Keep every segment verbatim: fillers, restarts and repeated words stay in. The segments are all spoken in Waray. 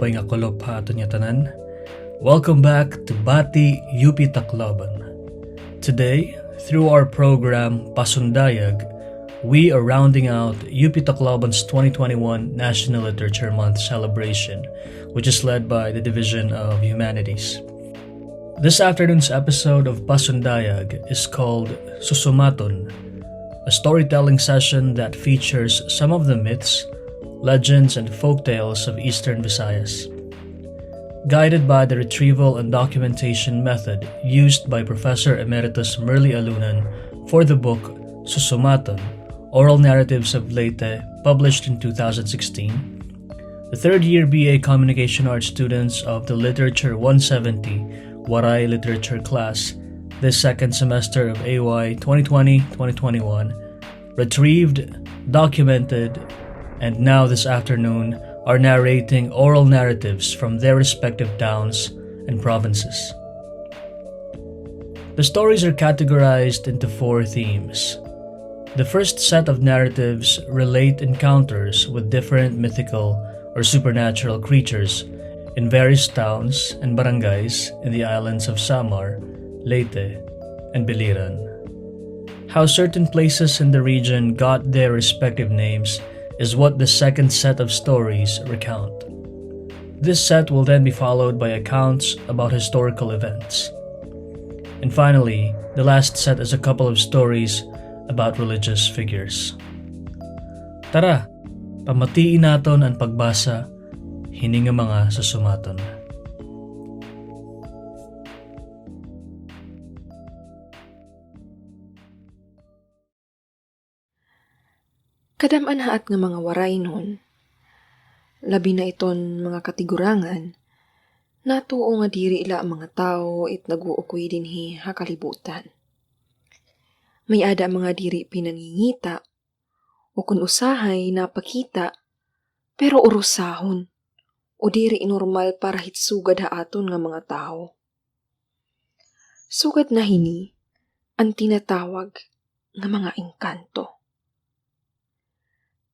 Nga kulop ha aton ngatanan. Welcome back to Bati U P Tacloban. Today, through our program Pasundayag, we are rounding out U P Tacloban's twenty twenty-one National Literature Month celebration, which is led by the Division of Humanities. This afternoon's episode of Pasundayag is called Susumaton, a storytelling session that features some of the myths, legends, and folktales of Eastern Visayas. Guided by the retrieval and documentation method used by Professor Emeritus Merly Alunan for the book Susumaton, Oral Narratives of Leyte, published in two thousand sixteen, the third year B A Communication Arts students of the Literature one seventy Waray Literature class this second semester of A Y twenty twenty, twenty twenty-one retrieved, documented, and now this afternoon are narrating oral narratives from their respective towns and provinces. The stories are categorized into four themes. The first set of narratives relate encounters with different mythical or supernatural creatures in various towns and barangays in the islands of Samar, Leyte, and Biliran. How certain places in the region got their respective names is what the second set of stories recount. This set will then be followed by accounts about historical events. And finally, the last set is a couple of stories about religious figures. Tara, pamatii naton an pagbasa hini nga mga susumaton. Kadam-an haat nga mga Waraynon, labi na iton mga katigurangan, natuo nga diri la mga tawo it nag-uukoy dinhi ha kalibutan. May-ada mga diri pinangingita, o kon usahay napakita, pero urusahon, o diri normal para hit sugad ha aton nga mga tawo. Sugad na hini an tinatawag nga mga engkanto.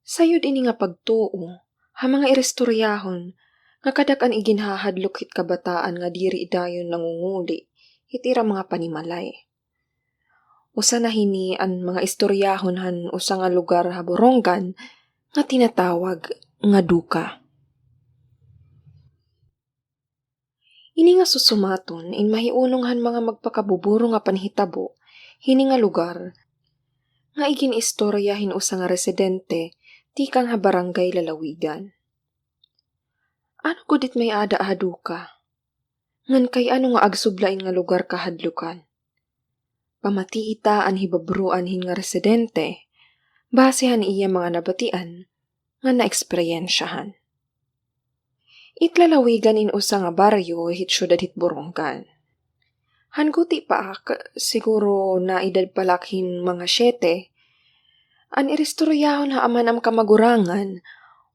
Sayod ini nga pagtuo ha mga iristoryahon nga kadak-an iginhahadlok hit kabataan nga diri dayon nangunguli hit ira mga panimalay. Usa na hini an mga istoryahon han usa nga lugar ha Borongan nga tinatawag nga Duka. Ini nga susumaton in mahiunong han mga magpakabuburo nga panhitabo hini nga lugar nga igin-istorya hin usa nga residente tikang ha Barangay Lalawigan. Ano gud it may-ada ha Duka? Ngan kay ano nga agsubla in nga lugar kahadlukan? Pamatii ta an hibabroan hin nga residente, base han iya mga nabatian nga naeksperyensyahan. It Lalawigan in usa nga baryo hit syudad hit Borongan. Han guti pa ak, siguro naedad pa la ak hin mga siyete, an iristoryahon ha aman am kamagurangan,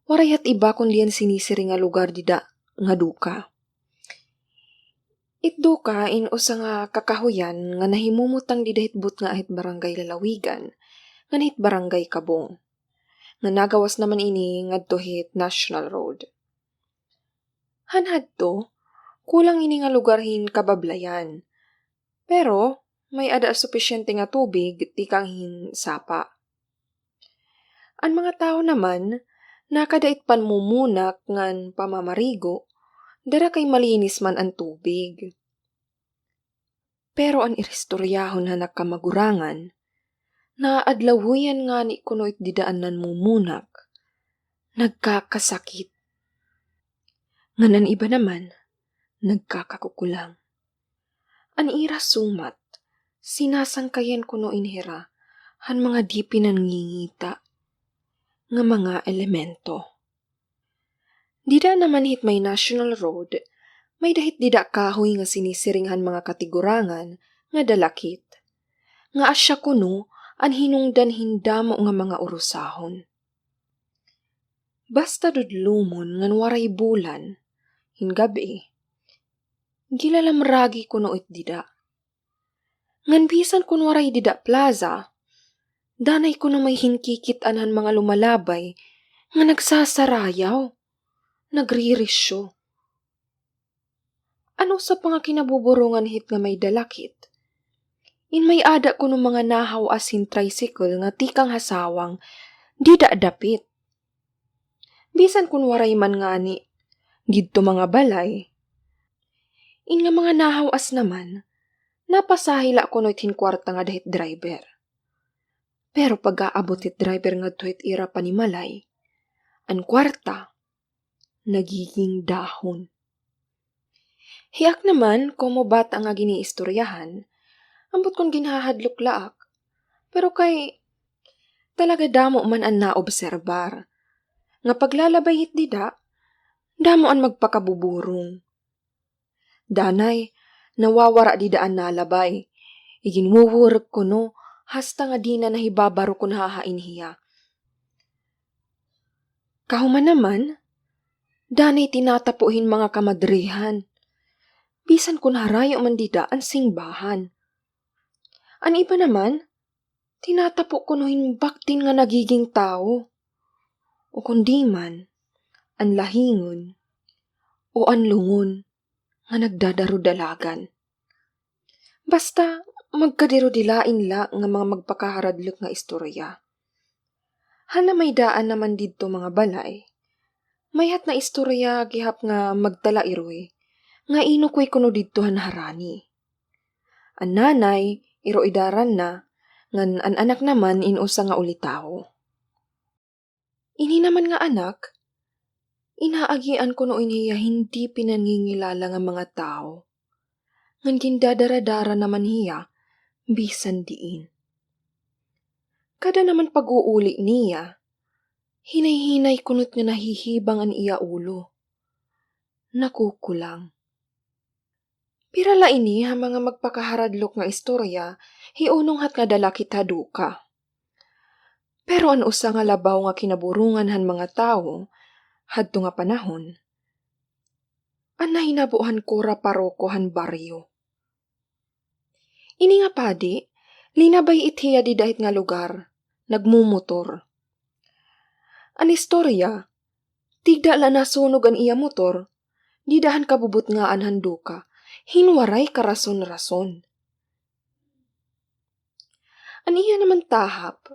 waray hat iba kundi an sinisiring nga lugar dida nga Duka. It Duka in usa nga kakahoyan nga nahimumutang dida hit butnga hit Barangay Lalawigan ngan hit Barangay Kabong, nga nagawas naman ini ngadto hit National Road. Han hadto, kulang ini nga lugar hin kabablayan, pero may-ada supisyente nga tubig tikang hin sapa. An mga tawo naman, nakada it panmumunak ngan pamamarigo, dara kay malinis man an tubig. Pero an iristoryahon han kamagurangan, naadlawian ngani kuno it dida an nanmumunak, nagkakasakit. Ngan an iba naman, nagkakakukulang. An ira sumat, sinasangkayan kuno ini hira han mga di pinangingita nga mga elemento. Dida naman hit may National Road, may-ada hit dida kahoy nga sinisiring han mga katigurangan nga dalakit, nga asya kuno an hinungdan hin damo nga mga urusahon. Basta dudlumon ngan waray bulan, hin gab-i, gilalamragi kuno it dida. Ngan bisan kon waray dida plaza, danay kuno may hinkikit-an han mga lumalabay nga nagsasarayaw, nagririsyo, An usa pa nga kinabuburongan hit nga may dalakit, in may-ada kuno mga nahaw-as hin tricycle nga tikang ha sawang dida dapit. Bisan kun waray man ngani didto mga balay, in nga mga nahaw-as naman, napasahi la kuno it hin kwarta ngada hit driver. Pero pag-aabot hit driver ngadto hit ira panimalay, an kwarta nagiging dahon. Hi ak naman, komo bata nga giniistoryahan, ambot kon ginhahadlok la ak. Pero kay talaga damo man an naobserbar. Nga paglalabay hit dida, damo an magpakabuburong. Danay, nawawara dida an nalabay. Iginwuwurek kuno, hasta nga dina nahibabaro kon hahain hiya. Kahuman naman, danay tinatapo hin mga kamadrihan. Bisan kun harayo man dida an singbahan. An iba naman, tinatapo kuno hin baktin nga nagiging tawo. O kon di man, an lahingon, o an lungon, nga nagdadarudalagan. Basta, magkadirudilain la nga mga magpakaharadlok nga istorya. Han namaydaay naman didto mga balay, mayhat na istorya gihap nga magtalairoy, nga inukoy kuno didto han harani. An nanay, iroidaran na, ngan an anak naman in usa nga ulitawo. Ini naman nga anak, inaagian kuno ini hiya hin di pinangingilala nga mga tawo. Ngan gindadaradara naman hiya bisan diin. Kada naman pag-uuli niya, hinay-hinay kuno it nga nahihibang an iya ulo. Nakukulang. Pira la ini ha mga magpakaharadlok nga istorya, hiunong hat nga dalakit ha duka. Pero an usa nga labaw nga kinaburongan han mga tawo hadto nga panahon, an nahinabo han kura paroko han baryo. Ini nga padi, linabay it hiya dida hit nga lugar, nagmumotor. An istorya, tigda la nasunog an iya motor, dida han kabubutngaan han duka, hin waray karason-rason. An iya naman tahap,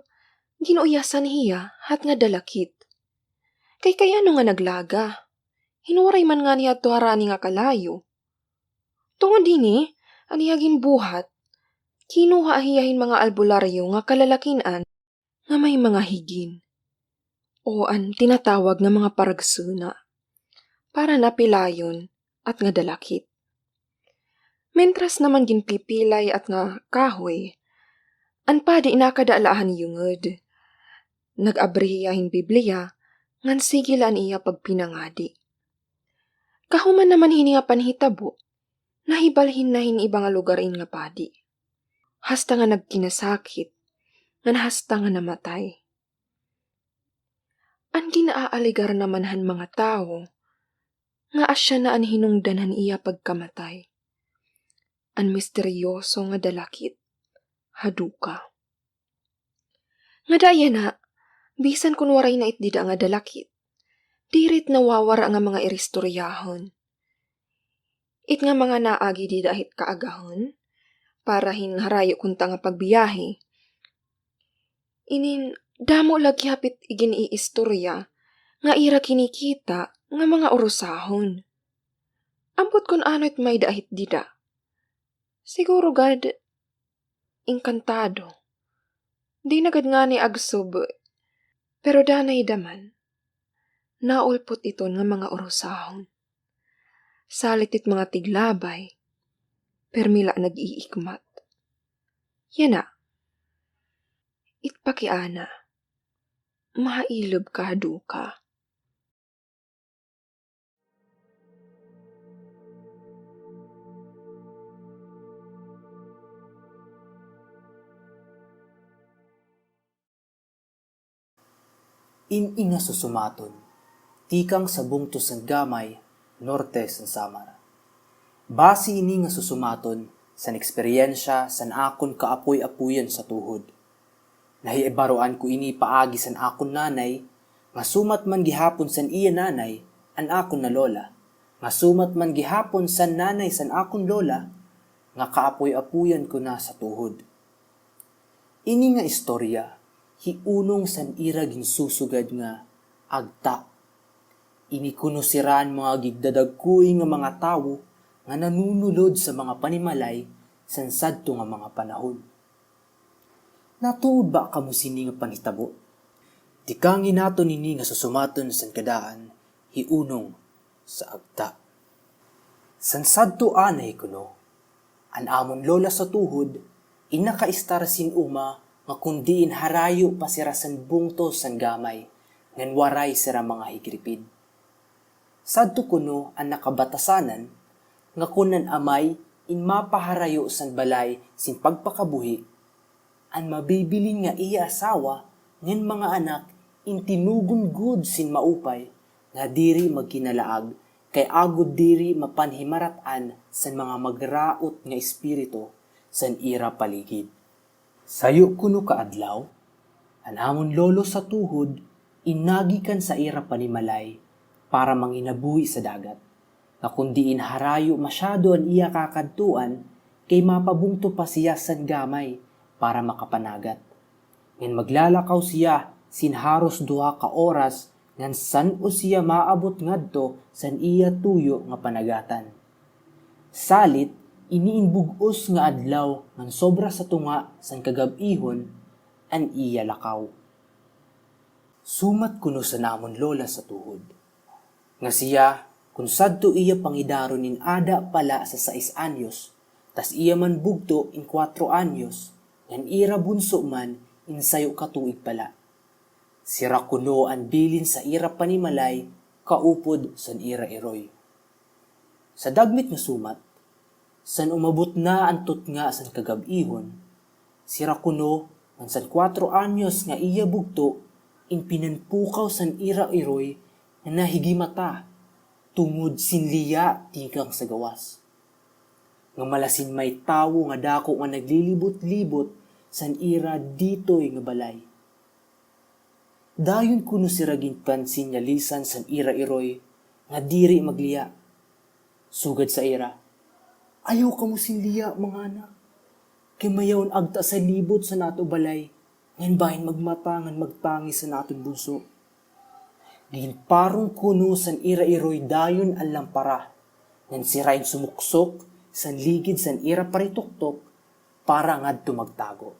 gin-uyasan hiya hat nga dalakit. Kay, kay ano nga naglaga? Hin waray man ngani hadto harani nga kalayo. Tungod hini, an iya ginbuhat, kinuha hiya hin mga albularyo nga kalalakin-an nga may mga higin, o an tinatawag nga mga paragsuna, para napilayon at nga dalakit. Mentras naman ginpipilay at nga kahoy, an padi nakada la han yungod. Nag-abri hiya hin Biblia, ngan sige la an iya pagpinangadi. Kahuman naman hini nga panhitabo, nahibalhin na hin iba nga lugar in nga padi. Hasta nga nagkinasakit, ngan hasta nga namatay. An gin-aalegar naman han mga tawo, nga asya na an hinungdan han iya pagkamatay. An misteryoso nga dalakit ha duka. Ngada yana, bisan kun waray na it dida nga dalakit, diri it nawawara nga mga iristoryahon. It nga mga naagi dida hit kaagahon, para hin harayo kunta nga pagbiyahe. Inin, damo la gihap it igin-iistorya nga ira kinikita nga mga urusahon. Ambot kun ano it mayda hit dida. Siguro gad, engkantado. Di na gad ngani agsob, pero danay da man, naulpot iton nga mga urusahon. Salit it mga tiglabay, permi la nag-iikmat. Yana, it pakiana, mahailob ka ha duka. In Inga Susumaton, tikang sa bungto san Gamay, norte san Samar. Basi ini nga susumaton san eksperyensya san akon kaapoy-apoyan sa tuhod. Nahibaroan ko ini paagi san akon nanay, nga sumat man gihapon san iya nanay, an akon na lola. Nga sumat man gihapon san nanay san akon lola, nga kaapoy-apoyan ko na sa tuhod. Ini nga istorya, hiunong san ira ginsusugad nga Agta. Ini kuno sira an mga gigdadagkoi nga mga tawo nga nanunulod sa mga panimalay san sadto nga mga panahon. Natuod ba kamo sini nga panghitabo? Tikangi naton ini nga susumaton san kadaan hiunong sa Agta. San sadto anay kuno, an amon lola sa tuhod, in nakaistar sin uma nga kon diin harayo pa sira san bungto san gamay, ngan waray sira mga higripid. Sadto kuno an nakabatasanan nga kon an amay in mapaharayo san balay sin pagpakabuhi, an mabibilin nga iya asawa ngan mga anak in tinugon gud sin maupay nga diri magkinalaag, kay agod diri mapanhimarat-an san mga magraot nga espiritu san ira paligid. Sayo kuno ka adlaw, an amon lolo sa tuhod in nagikan sa ira panimalay para manginabuhi sa dagat, nga kon diin harayo masyado an iya kakadtuan, kay mapabungto pa siya san gamay para makapanagat. Ngan maglalakaw siya sin haros duha ka oras ngan san-o siya maabot ngadto san iya tuyo nga panagatan. Salit, ini in bug-os nga adlaw ngan sobra sa tunga san kagab-ihon an iya lakaw. Sumat kuno san amon lola sa tuhod nga siya, kon sadto iya pangidaron in ada pa la sa sais anyos, tas iya man bugto in kuwatro anyos, ngan ira bunso man in sayo ka tuig pa la. Sira kuno an bilin sa ira panimalay kaupod san ira iroy. Sa dagmit nga sumat, san umabot na an tutnga san kagab-ihon, sira kuno ngan san kuwatro anyos nga iya bugto in pinanpukaw san ira iroy nga nahigimata tungod sin liya tikang sa gawas, nga mala sin may tawo nga dako nga naglilibot-libot san ira ditoy nga balay. Dayon kuno sira ginpansinyalisan san ira iroy nga diri magliya. Sugad sa ira, "Ayaw kamo sin liya, mga anak, kay mayaon agta sa libot san ato balay, ngan bahin magmata ngan magtangis san aton bunso." Ginparong kuno san ira iroy dayon an lampara, ngan sira in sumuksok san ligid san ira parituktok para ngadto magtago.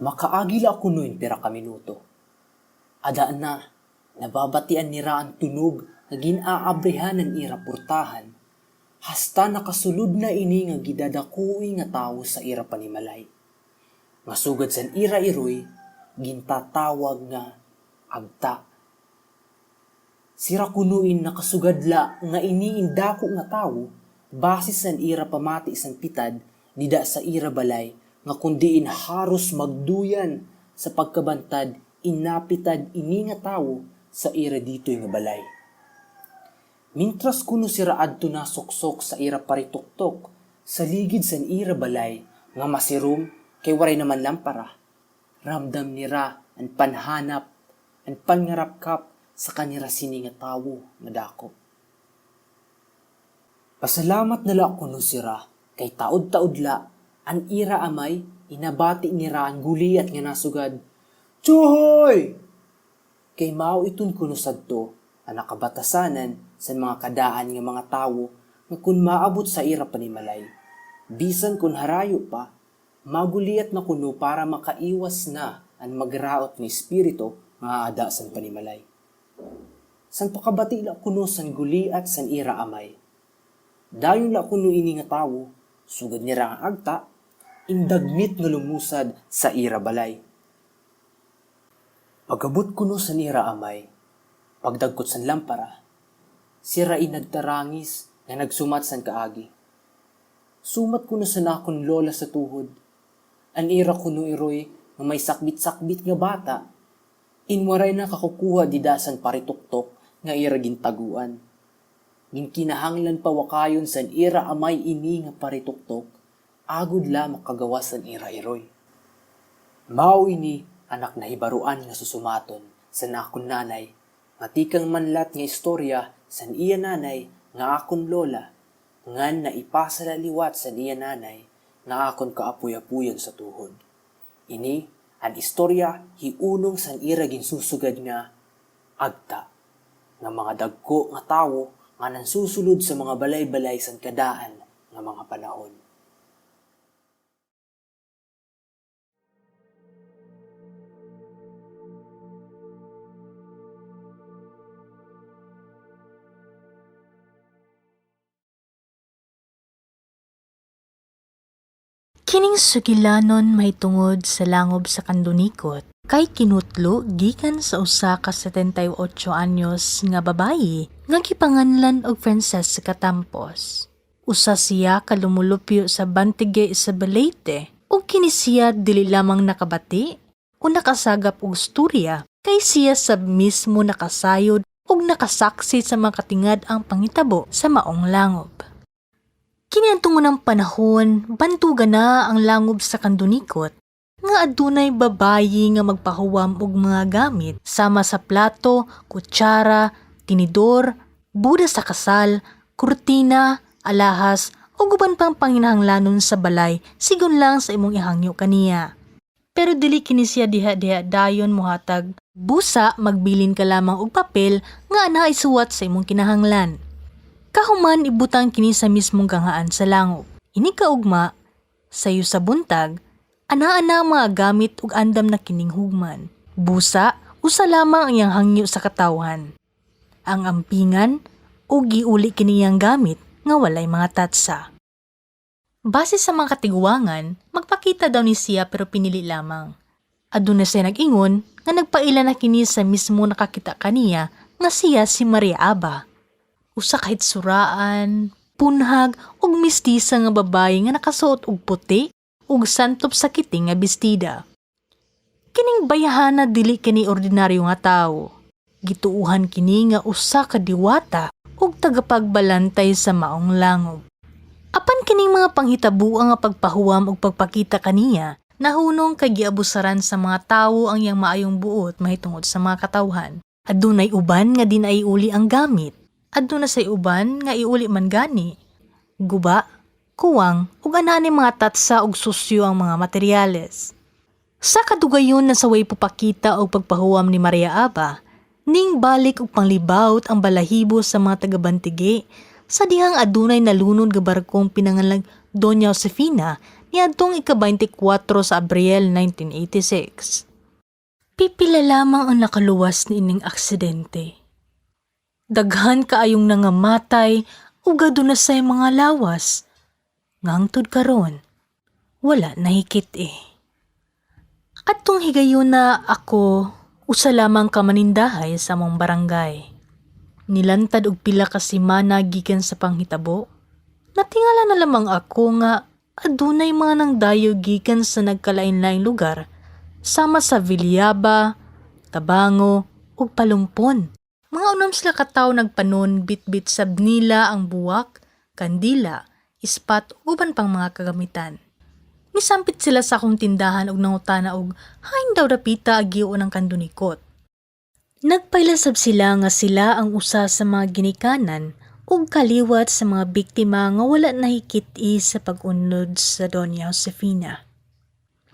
Makaagi la kuno in pira ka minuto. Ada na, nababatian nira an tunog nga gin-aabrihan an ira purtahan, hasta nakasulod na ini nga gidadakoi nga tawo sa ira panimalay, nga sugad san ira iroy gintatawag nga Agta. Sira kuno in nakasugad la nga ini in dako nga tawo, base san ira pamati san pitad dida sa ira balay, nga kon diin haros magduyan sa pagkabantad in napitad ini nga tawo sa ira ditoy nga balay. Mintras kuno sira adto nasuksok sa ira parituktok sa ligid san ira balay nga masirom kay waray naman lampara, ramdam nira an panhanap, an pangarapkap sa kanira sini nga tawo nga dako. Pasalamat na la kuno sira kay taod-taod la an ira amay in nabati nira an guliat nga nasugad, "Tsuhoy!" Kay mao iton kuno sadto an nakabatasanan san mga kadaan nga mga tawo nga kon maabot sa ira panimalay, bisan kon harayo pa, maguliat na kuno para makaiwas na an magraot nga espiritu nga aada san panimalay. San pakabati la kuno san guliat san ira amay, dayon la kuno ini nga tawo, sugad nira nga Agta, in dagmit nga lumusad sa ira balay. Pag-abot kuno san ira amay, pagdagkot san lampara, sira in nagtarangis nga nagsumat san kaagi. Sumat kuno san akon lola sa tuhod, an ira kuno iroy nga may sakbit-sakbit nga bata, in waray nakakukuha dida san parituktok nga ira gintaguan. Ginkinahanglan pawakayon san ira amay ini nga parituktok, agod la makagawas an ira iroy. Mao ini an ak nahibaroan nga susumaton san akon nanay, nga tikang man lat nga istorya san iya nanay nga akon lola, ngan naipasa la liwat san iya nanay nga akon kaapoy-apoyon sa tuhod. Ini an istorya hiunong san ira ginsusugad nga agta, nga mga dagko nga tawo nga nansusulod sa mga balay-balay san kadaan nga mga panahon. Kining sugilanon mahitungod sa langob sa Kandunikot kay kinutlo gikan sa usa ka setenta y ocho anyos nga babayi nga gipanganlan og Francesca Tampos. Usa siya ka lumulupyo sa Bantige sa Balete, ug kini siya dili lamang nakabati o nakasagap og istorya, kay siya sab mismo nakasayod ug nakasaksi sa mga katingad-ang panghitabo sa maong langob. Kini adtong unang panahon, bantogan na ang langob sa Kandunikot nga adunay babayi nga magpahuwam og mga gamit sama sa plato, kutsara, tinidor, buda sa kasal, kurtina, alahas, ug uban pang panginahanglanon sa balay, sigon lang sa imong ihangyo kaniya. Pero dili kini siya diha-diha dayon mohatag. Busa, magbilin ka lamang og papel nga anaa isuwat sa imong kinahanglan. Kahuman, ibutang kini sa mismong ganghaan sa langob. Inigkaugma, sayo sa buntag, anaa na ang mga gamit ug andam na kining hugman. Busa, usa lamang ang iyang hangyo sa katawhan. Ang ampingan, ug iuli kini iyang gamit nga walay mga tatsa. Base sa mga katiguangan, magpakita daw ni siya pero pinili lamang. Aduna say nag-ingon nga nagpaila na kini sa mismo nakakita kaniya nga siya si Maria Aba. Usa ka hitsuraan, punhag, ug mistisa nga babayi nga nakasuot og puti ug santop sa kiting nga bestida. Kining bayhana dili kini ordinaryo nga tawo. Gituohan kini nga usa ka diwata ug tagapagbalantay sa maong langob. Apan kining mga panghitaboa nga pagpahuwam ug pagpakita kaniya, nahunong kay giabusaran sa mga tawo ang iyang maayong buot mahitungod sa mga katawhan. Adunay uban nga di na iuli ang gamit. Aduna say uban nga iuli man gani. Guba, kuwang, ug anaa ni mga tatsa ug susyo ang mga materyales. Sa kadugayon, nasaway pagpakita o pagpahuwam ni Maria Aba, ningbalik og panglibawot ang balahibo sa mga taga-Bantige, sa dihang adunay nalunod nga barkong pinanganlag Doña Josefina niadtong ika-baynte kwatro sa Abril nineteen eighty-six. Pipila lamang ang nakaluwas niining aksidente. Daghan kaayong nangamatay ug aduna say mga lawas nga hangtod karon wala nahikit-i. Adtong higayuna ako, usa lamang ka manindahay sa among barangay. Nilantad og pila ka semana gikan sa panghitabo, natingala na lamang ako nga adunay mga nangdayo gikan sa nagkalainlaing lugar, sama sa Villaba, Tabango, ug Palumpon. Mga unom sila ka tawo nagpanon, bitbit sab nila ang buwak, kandila, ispat, ug uban pang mga kagamitan. Misampit sila sa akong tindahan ug nangutana og hain daw dapita agion ang Kandunikot. Nagpaila sab sila nga sila ang usa sa mga ginikanan ug kaliwat sa mga biktima nga wala nahikit-i sa pag-unlod sa Doña Josefina.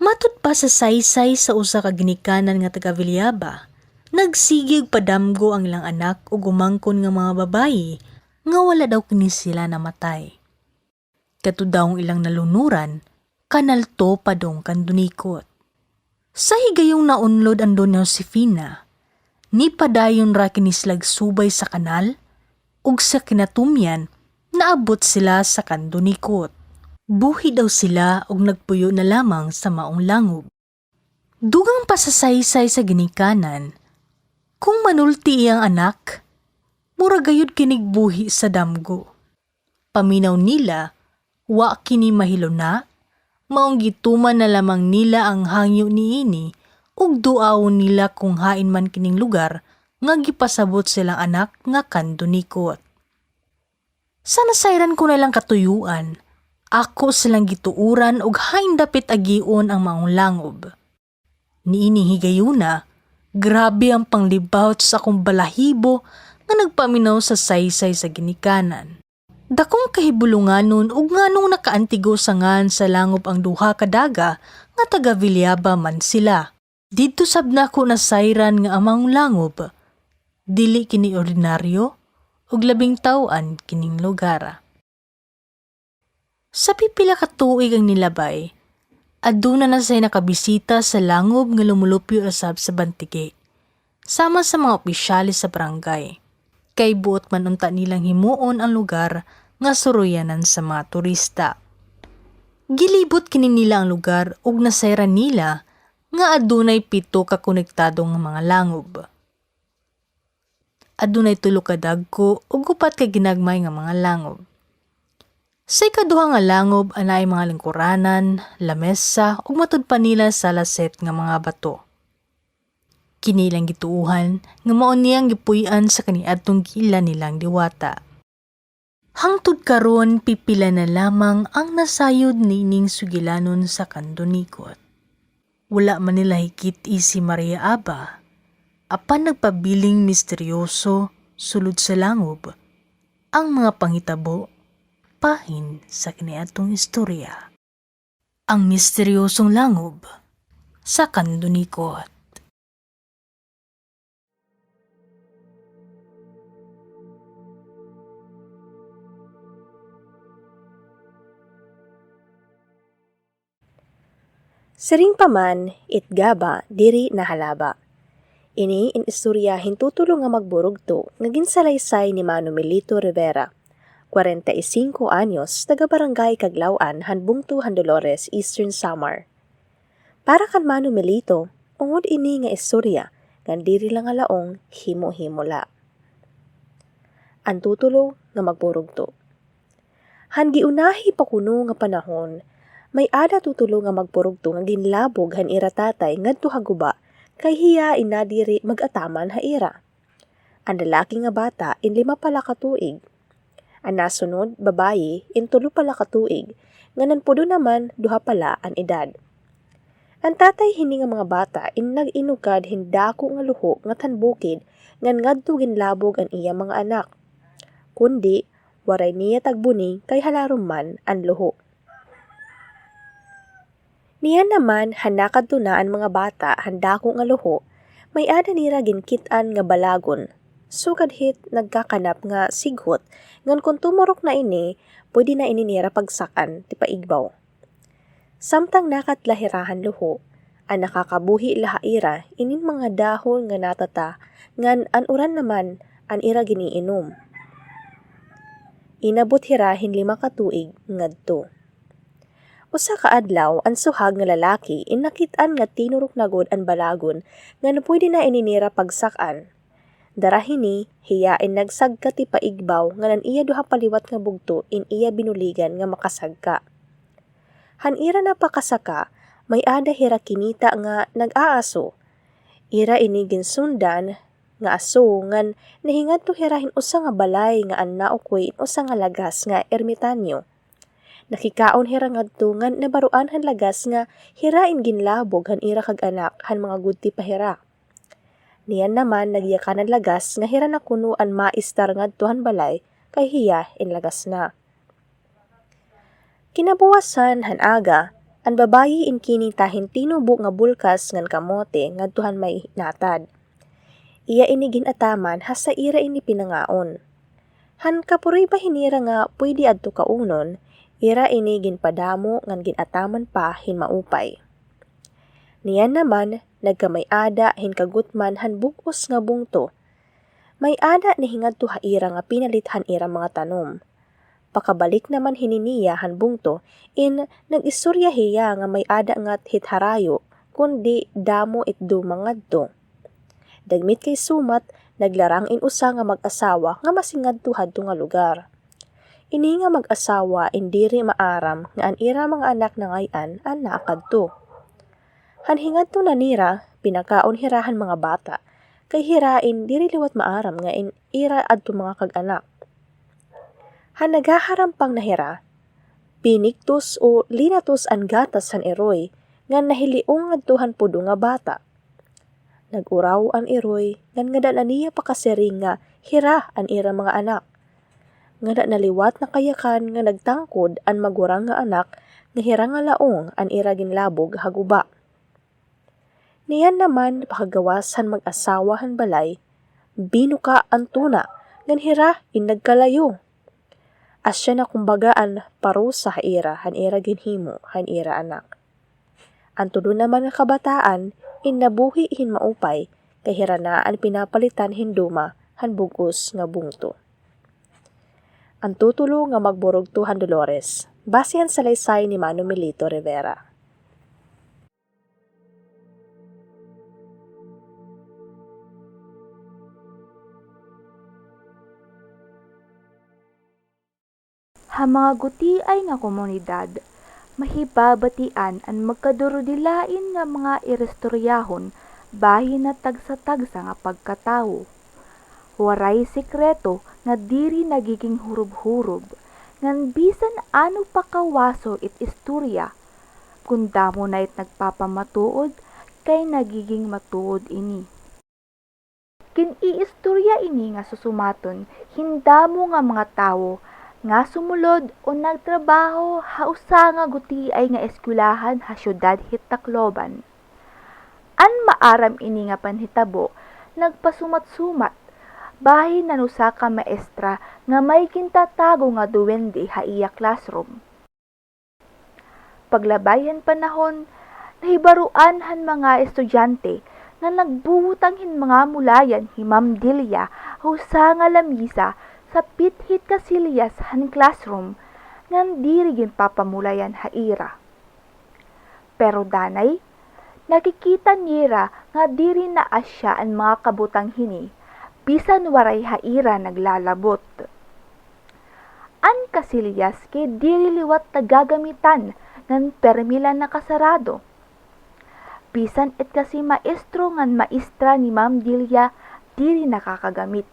Matod pa sa saysay sa usa ka ginikanan nga taga Villaba, nagsigi og padamgo ang ilang anak ug umangkon nga mga babayi nga wala daw kini sila namatay. Kadto daw ang ilang nalunuran, kanalto padong Kandunikot. Sa higayong naunlod ang Doña Josefina, nipadayon ra kini sila subay sa kanal, ug sa kinatumyan, naabot sila sa Kandunikot. Buhi daw sila ug nagpuyo na lamang sa maong langob. Dugang pa sa saysay sa ginikanan, kung manulti iyang anak, mura gayud kinig buhi sa damgo. Paminaw nila, wa kini mahiluna, maong gituman na lamang nila ang hangyo niini ug duawon nila kung hain man kining lugar nga gipasabot sa ilang anak nga Kandunikot. Sa nasayran ko na ilang katuyoan, ako silang gituoran og hain dapit agion ang maong langob. Niining higayuna, grabe ang panglibawot sa akong balahibo nga nagpaminaw sa saysay sa ginikanan. Dakong kahibulonganon ug nganong nakaantigo sa ngan sa langob ang duha ka daga nga taga Villaba man sila. Didto sab nako nasayran nga ang mga langob, dili kini ordinaryo ug labing taw-an kining lugar. Sa pipila ka tuig ang nilabay, aduna na say nakabisita sa langob nga lumulupyo usab sa Bantigi, sama sa mga opisyales sa barangay. Kay buot man unta nilang himuon ang lugar nga suroyanan sa mga turista. Gilibot kini nila ang lugar ug nasayran nila nga adunay pito ka konektado nga mga langob. Adunay tulo ka dagko ug upat ka ginagmay nga mga langob. Sa ikaduha nga langob, anaay mga lingkuranan, lamesa, ug matud pa nila sala set nga mga bato. Kini ilang gituohan nga mao ni ang gipuy-an sa kaniadtong giila nilang diwata. Hangtod karon, pipila na lamang ang nasayod niining sugilanon sa Kandunikot. Wala man nila hikit-i si Maria Aba, apan nagpabiling misteryoso sulod sa langob ang mga panghitabo bahin sa kaniadtong istorya. Ang misteryosong langob sa Kandunikot. Siring pa man, it gaba diri nahalaba. Ini in istorya hin tutulo nga magburugto nga ginsalaysay ni Mano Melito Rivera, kwarenta y singko anyos, taga Barangay Kaglaw-an han bungto han Dolores, Eastern Samar. Para kan Mano Melito, ungod ini nga istorya ngan diri la nga laong, himo-himo la. An tutulo nga magburugto. Han giunahi pa kuno nga panahon, may-ada tutulo nga magburugto nga ginlabog han ira tatay ngadto ha guba, kay hiya in nadiri mag-ataman ha ira. An lalaki nga bata in lima pa la ka tuig. An nasunod, babayi, in tulo pa la ka tuig, ngan an pudo naman duha pa la an edad. An tatay hini nga mga bata in nag-inugkad hin dako nga luho ngadto han bukid ngan ngadto ginlabog an iya mga anak. Kundi, waray niya tagbuni kay halarom man an luho. Niyan naman, han nakadto na an mga bata han dako nga luho, may-ada nira ginkit-an nga balagon. Sugad hit nagkakanap nga sighot, ngan kon tumurok na ini, pwede na ini nira pagsak-an tipaigbaw. Samtang nakatla hira han luho, an nakakabuhi la ha ira inin mga dahon nga natata, ngan an uran naman an ira giniinom. Inabot hira hin lima ka tuig ngadto. Usa ka adlaw, an suhag nga lalaki in nakit-an nga tinurok na gud an balagon ngan pwede na ini nira pagsak-an. Dara hini, hiya in nagsagka tipaigbaw ngan an iya duha pa liwat nga bugto in iya binuligan nga makasagka. Han ira na pakasaka, may-ada hira kinita nga nag-aaso. Ira ini ginsundan nga aso ngan nahingadto hira hin usa nga balay nga an naukoy in usa nga lagas nga ermitanyo. Nakikaon hira ngadto ngan nabaroan han lagas nga hira in ginlabog han ira kag-anak han mga gudti pa hira. Niyan naman nagyakan an lagas nga hira na kuno an maestar ngadto han balay kay hiya in lagas na. Kinabuwasan han aga, an babayi in kinita hin tinubo nga bulkas ngan kamote ngadto han may natad. Iya ini gin-ataman hasta ira ini pinangaon. Han kapuriba hin ira nga pwede adto kaunon, ira ini ginpadamo ngan gin-ataman pa hin maupay. Niyan naman, nagkamay-ada hin kagutman han bug-os nga bungto. May-ada nahingadto ha ira nga pinalit han ira mga tanom. Pakabalik naman hini niya han bungto, in nag-istorya hiya nga may-ada ngat hit harayo, kundi damo it duma ngadto. Dagmit kay sumat, naglarang in usa nga mag-asawa nga masingadto hadto nga lugar. Ini nga mag-asawa in diri maaram nga an ira mga anak na ngay-an an nakadto. Han hingadto na nira, pinakaon hira han mga bata, kay hira in diri liwat maaram nga in ira adto mga kag-anak. Han naghaharampang na hira, pinigtos o linatos an gatas han iroy, ngan nahiliong ngadto han pudo nga bata. Nag-uraw an iroy, ngan ngada na niya pakasiring nga hira an ira mga anak. Ngada na liwat nakayakan nga nagtangkod an magurang nga anak nga hira nga laong an ira ginlabog ha guba. Niyan naman pakagawas han mag-asawa han balay, binuka an tuna ngan hira in nagkalayo. Asya na kumbaga an parusa ha ira han ira ginhimo han ira anak. An tulo naman nga kabataan in nabuhi hin maupay kay hira na an pinapalitan hin duma han bug-os nga bungto. An tutulo nga Magburugto han Dolores, base han salaysay ni Mano Milito Rivera. Ha mga gutiay nga komunidad, mahibabatian an magkadurudilain nga mga iristoryahon bahin ha tagsa-tagsa nga pagkatawo. Waray sekreto nga diri nagiging hurob-hurob, ngan bisan ano pa kawaso it istorya, kon damo na it nagpapamatuod, kay nagiging matuod ini. Gin-iistorya ini nga susumaton hin damo nga mga tawo nga sumulod o nagtrabaho ha usa nga gutiay nga eskwelahan ha syudad hit Tacloban. An maaram ini nga panhitabo nagpasumat-sumat bahin han usa ka maestra nga may gintatago nga duwende ha iya classroom. Paglabay han panahon, nahibaroan han mga estudyante nga nagbubutang hin mga mulayan hi Ma'am Delia ha usa nga lamisa sapit hit kasilyas han classroom ngan diri ginpapamulayan ha ira. Pero danay, nakikita nira nga diri na asya an mga kabutang hini, bisan waray ha ira naglalabot. An kasilyas kay diri liwat nagagamitan ngan permi la nakasarado. Bisan it kasi maestro ngan maestra ni Ma'am Delia diri nakakagamit.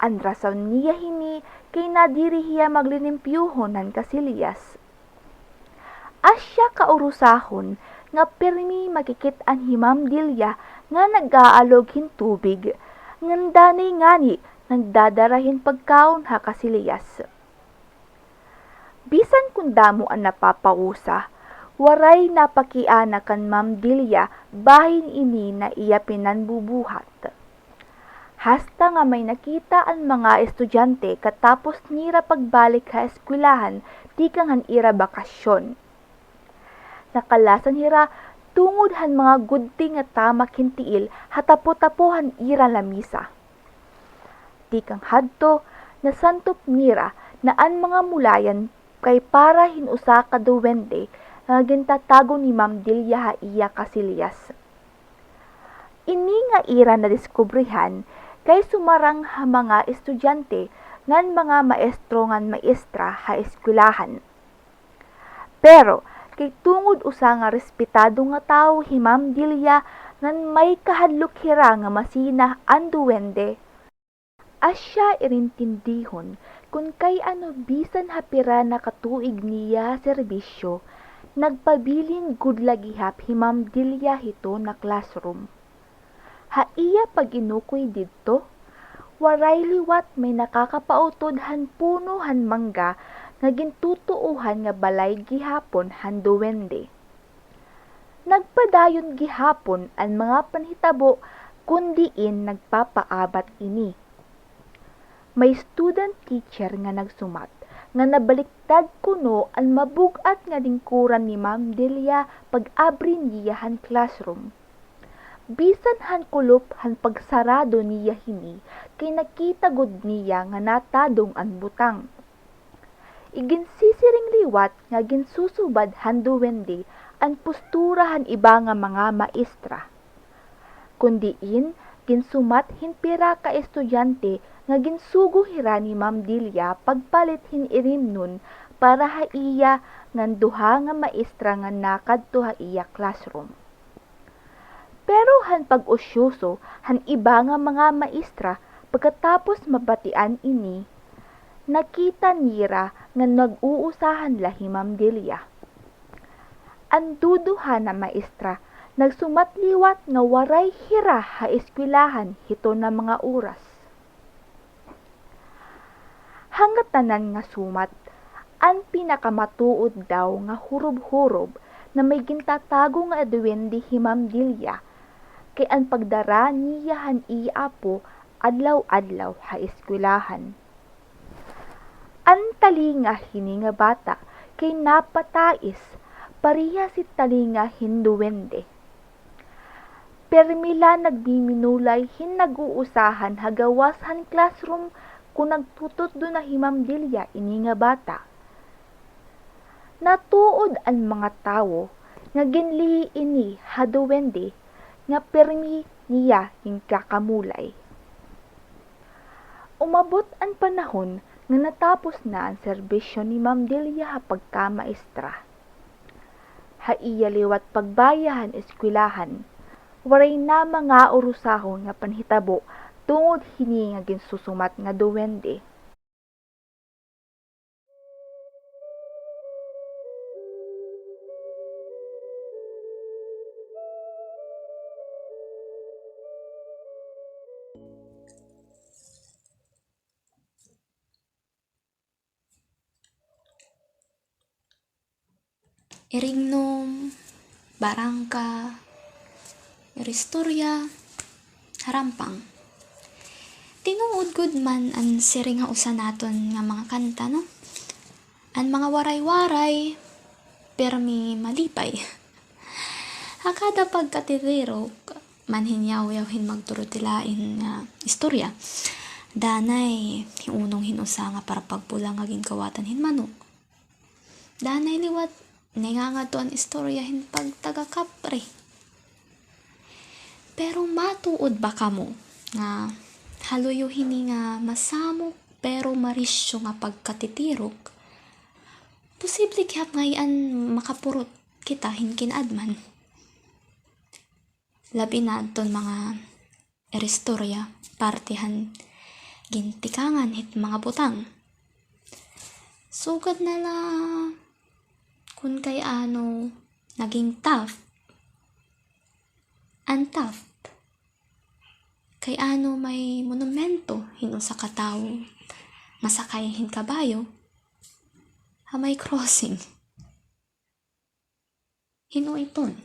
An rason niya hini kay nadiri hiya maglilimpyuhon han kasilyas. Asya kaurusahon nga pirmi makikit-an hi Ma'am Delia nga nag-aalog hin tubig, ngan danay ngani nagdadara hin pagkaon ha kasilyas. Bisan kon damo an napapausa, waray napakiana kan Ma'am Delia bahin ini na iya pinanbubuhat. Hasta nga may nakita an mga estudyante katapos nira pagbalik ha eskwelahan tikang han ira bakasyon. Nakalasan hira tungod han mga gudti nga tamak hin tiil ha tapo-tapo han ira lamisa. Tikang hadto, nasantop nira na an mga mulayan kay para hin usa ka duwende nga gintatago ni Ma'am Delia ha iya kasilyas. Ini nga ira nadiskubrihan kay sumarang ha mga estudyante ngan mga maestro ngan maestra ha eskwelahan. Pero, kay tungod usa nga respetado nga tawo hi Ma'am Delia ngan may kahadlok hira nga masina an duwende, asya irintindihon kon kay ano bisan ha pira na ka tuig niya ha serbisyo, nagpabilin gud la gihap hi Ma'am Delia hito na classroom. Ha iya pag-inukoy didto, waray liwat may nakakapautod han puno han mangga nga gintutuohan nga balay gihapon han duwende. Nagpadayon gihapon an mga panhitabo kon diin nagpapaabat ini. May student teacher nga nagsumat nga nabaliktad kuno an mabug-at nga lingkuran ni Ma'am Delia pag-abri niya han classroom. Bisan han kulop han pagsarado niya hini kay nakita gud niya nga natadong an butang. Iginsisiring liwat nga ginsusubad han duwende an postura han iba nga mga maestra. Kon diin, ginsumat hin pira ka estudyante nga ginsugo hira ni Ma'am Delia pagpalit hin irimnon para ha iya ngan duha nga maestra nga nakadto ha iya classroom. Pero han pag-usyoso han iba nga mga maestra pagkatapos mabatian ini, nakita nira nga nag-uusahan la hi Ma'am Delia. An duduha na maestra nagsumat liwat nga waray hira ha eskwelahan hito na mga oras. Ha ngatanan nga sumat, an pinakamatuod daw nga hurob-hurob na may gintatago nga duwende hi Ma'am Delia, kay an pagdara niya han iya apo adlaw-adlaw ha eskwelahan. An talinga hini nga bata kay napatais, parehas hit talinga hin duwende. Pirmi la nagmiminulay hin nag-uusahan ha gawas han classroom kon nagtututdo na hi Ma'am Delia ini nga bata. Natuod an mga tawo nga ginlihi ini ha duwende nga pirmi niya ginkakamulay. Umabot an panahon nga natapos na an serbisyo ni Ma'am Delia ha pagkamaestra. Ha iya liwat pagbaya han eskwelahan, waray na mga urusahon nga panhitabo tungod hini nga ginsusumat nga duwende. Irignom, barangka, iristorya, harampang. Tinuod gud man an siring ha usa naton nga mga kanta, no? An mga waray-waray, pirmi malipay. Ha kada pagkatitirok, manhinyawyaw hin magturo tilain nga istorya. Danay, hiunong hin usa nga parapagpula nga ginkawatan hin manok. Danay liwat, nangangadto an istorya hin pagtagakapre. Pero matuod ba kamo nga ha luyo hini nga masamok pero marisyo nga pagkatitirok, posible gihap nga hian makapurot kita hin kinaadman? Labi na adton mga iristorya, parte han gintikangan hit mga butang. Sugad na la kon kay ano naging Taft, an Taft. Kay ano may monumento hin usa ka tawo nga sakay hin kabayo ha may crossing. Hin-o iton?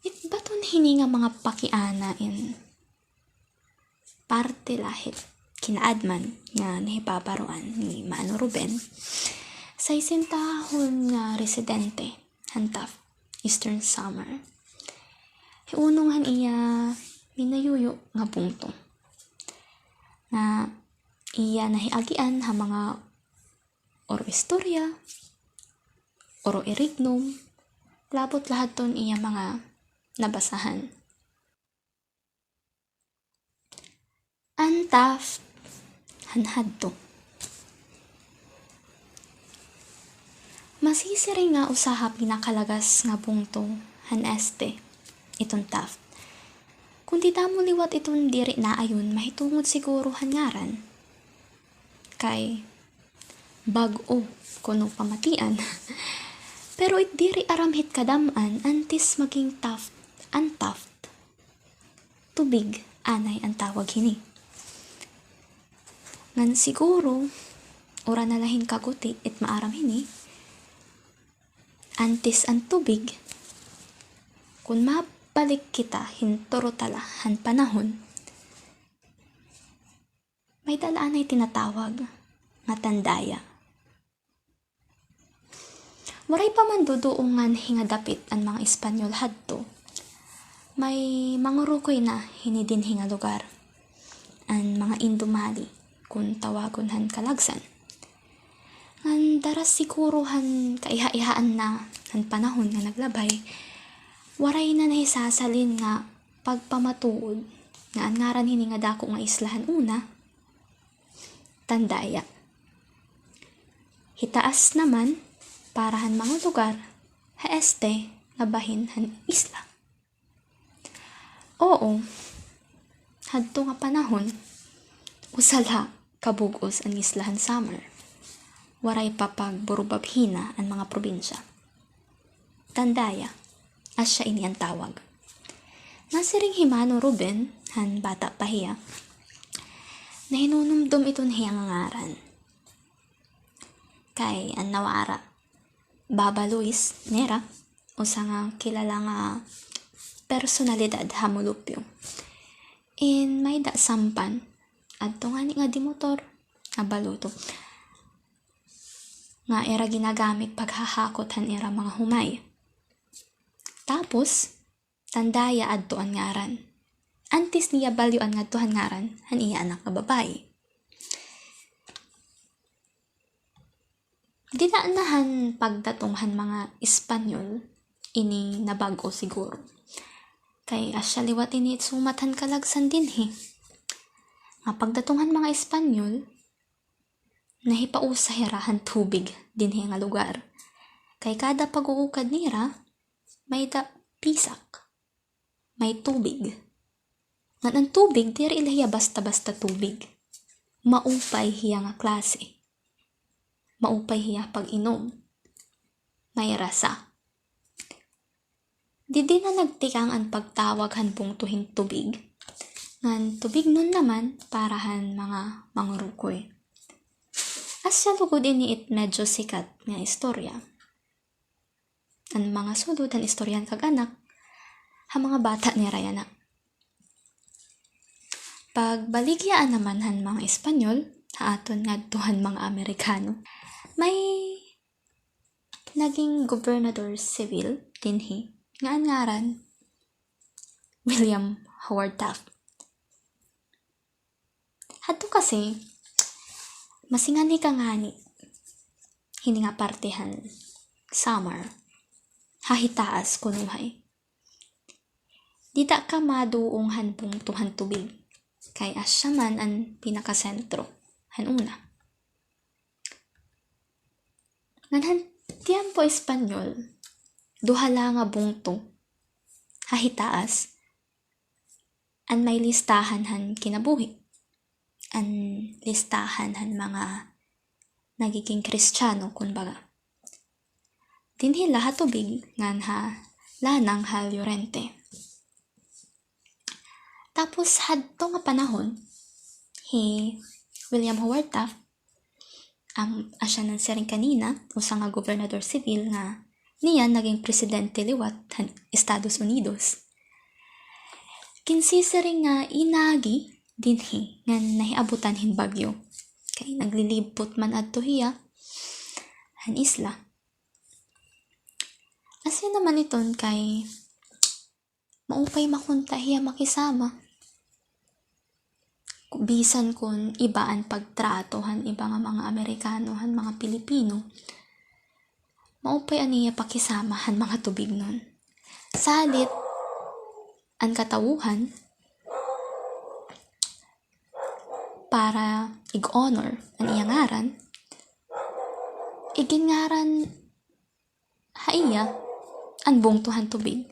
It baton hini nga mga pakiana in parte la hit kinaadman nga nahibabaroan ni Mano Ruben, saysentahon nga residente han Taft, Eastern Samar, hiunong han iya minayuyo nga bungto nga iya nahiagian ha mga oro istorya, oro irignom, labot la hadton iya mga nabasahan. An Taft han hadto. Masisiring nga usa ha pinakalagas nga bungto han este iton Taft. Kon dida mo liwat iton diri naayon, mahitungod siguro han ngaran. Kay bag-o kuno pamatian. Pero it diri aram hit kadam-an antes maging Taft an Taft. Tubig anay an tawag hini. Ngan siguro, ura na la hin kaguti it maaram hini, antes an tubig, kon mabalik kita hin turutala han panahon, may-ada la anay tinatawag nga tandaya. Waray pa man duduo ngan hingadapit an mga Espanyol hadto, may mangurukoy na hini dinhi nga lugar, an mga Indu Mali, kon tawagon han kalagsan. Ngan dara siguro han kaiha-ihaan na han panahon nga naglabay, waray na nahisasalin nga pagpamatuod nga an ngaran hini nga dako nga isla han una, Tandaya. Hitaas naman para han mga lugar ha este nga bahin han isla. Oo, hadto nga panahon, usa la ka bug-os an isla han Samar. Waray pa pagburubabhina an mga probinsya. Tandaya, asya ini an tawag. Nasiring hi Mano Ruben, han bata pa hiya, Nahinunumdom iton hiya nga ngaran. Kay an nawara, Baba Luis nira, usa nga kilala nga personalidad ha Mulupyo. In may-ada sampan, adto ngani nga dimotor, nga baluto, nga ira ginagamit paghahakot han ira mga humay. Tapos, tandaya adto an ngaran. Antes niya balyoan ngadto han ngaran han iya anak nga babayi. Dida na han pagdatong han mga Espanyol, ini nabag-o siguro. Kay asya liwat ini it sumat han kalagsan dinhi. Nga pagdatong han mga Espanyol, nahipausa hira han tubig dinhi nga lugar. Kay kada pag-uukad nira, may-ada pisak, may tubig. Ngan an tubig, diri la hiya basta-basta tubig. Maupay hiya nga klase. Maupay hiya pag-inom. May rasa. Didi na nagtikang an pagtawag han bungto hin tubig. Ngan tubignon naman para han mga mangurukoy. Asya lugod ini it medyo sikat nga istorya. An mga sulod han istorya han kag-anak, ha mga bata nira yana. Pagbaligya naman han mga Espanyol, ha aton ngadto han mga Amerikano, may naging gobernador sibil dinhi, nga an ngaran, William Howard Taft. Hadto kasi, masinganhi ka ngani hini nga parte han Samar, ha hitaas kunuhay. Dida ka maduong han bungto han tubig, kay asya man an pinakasentro han una. Ngan han tiyempo Espanyol, duha la nga bungto ha hitaas an may listahan han kinabuhi, an listahan han mga nagiging Kristiyano, kumbaga. Dinhi la ha tubig ngan ha lanang ha Llorente. Tapos hadto nga panahon, hi William Howard Taft, am, asya nan siring kanina, usa nga gobernador sibil nga niyan naging presidente liwat han Estados Unidos. Ginsisiring nga inagi dinhi ngan nahiabutan hin bagyo. Kay naglilibot man adto hiya han isla. Asya naman iton kay maupay makunta hiya makisama. Bisan kon iba an pagtrato han iba nga mga Amerikano han mga Pilipino, maupay an iya pakisama han mga tubignon. Salit, an katawuhan, para ig-honor an iya ngaran, iginngaran ha iya an bungto han tubig.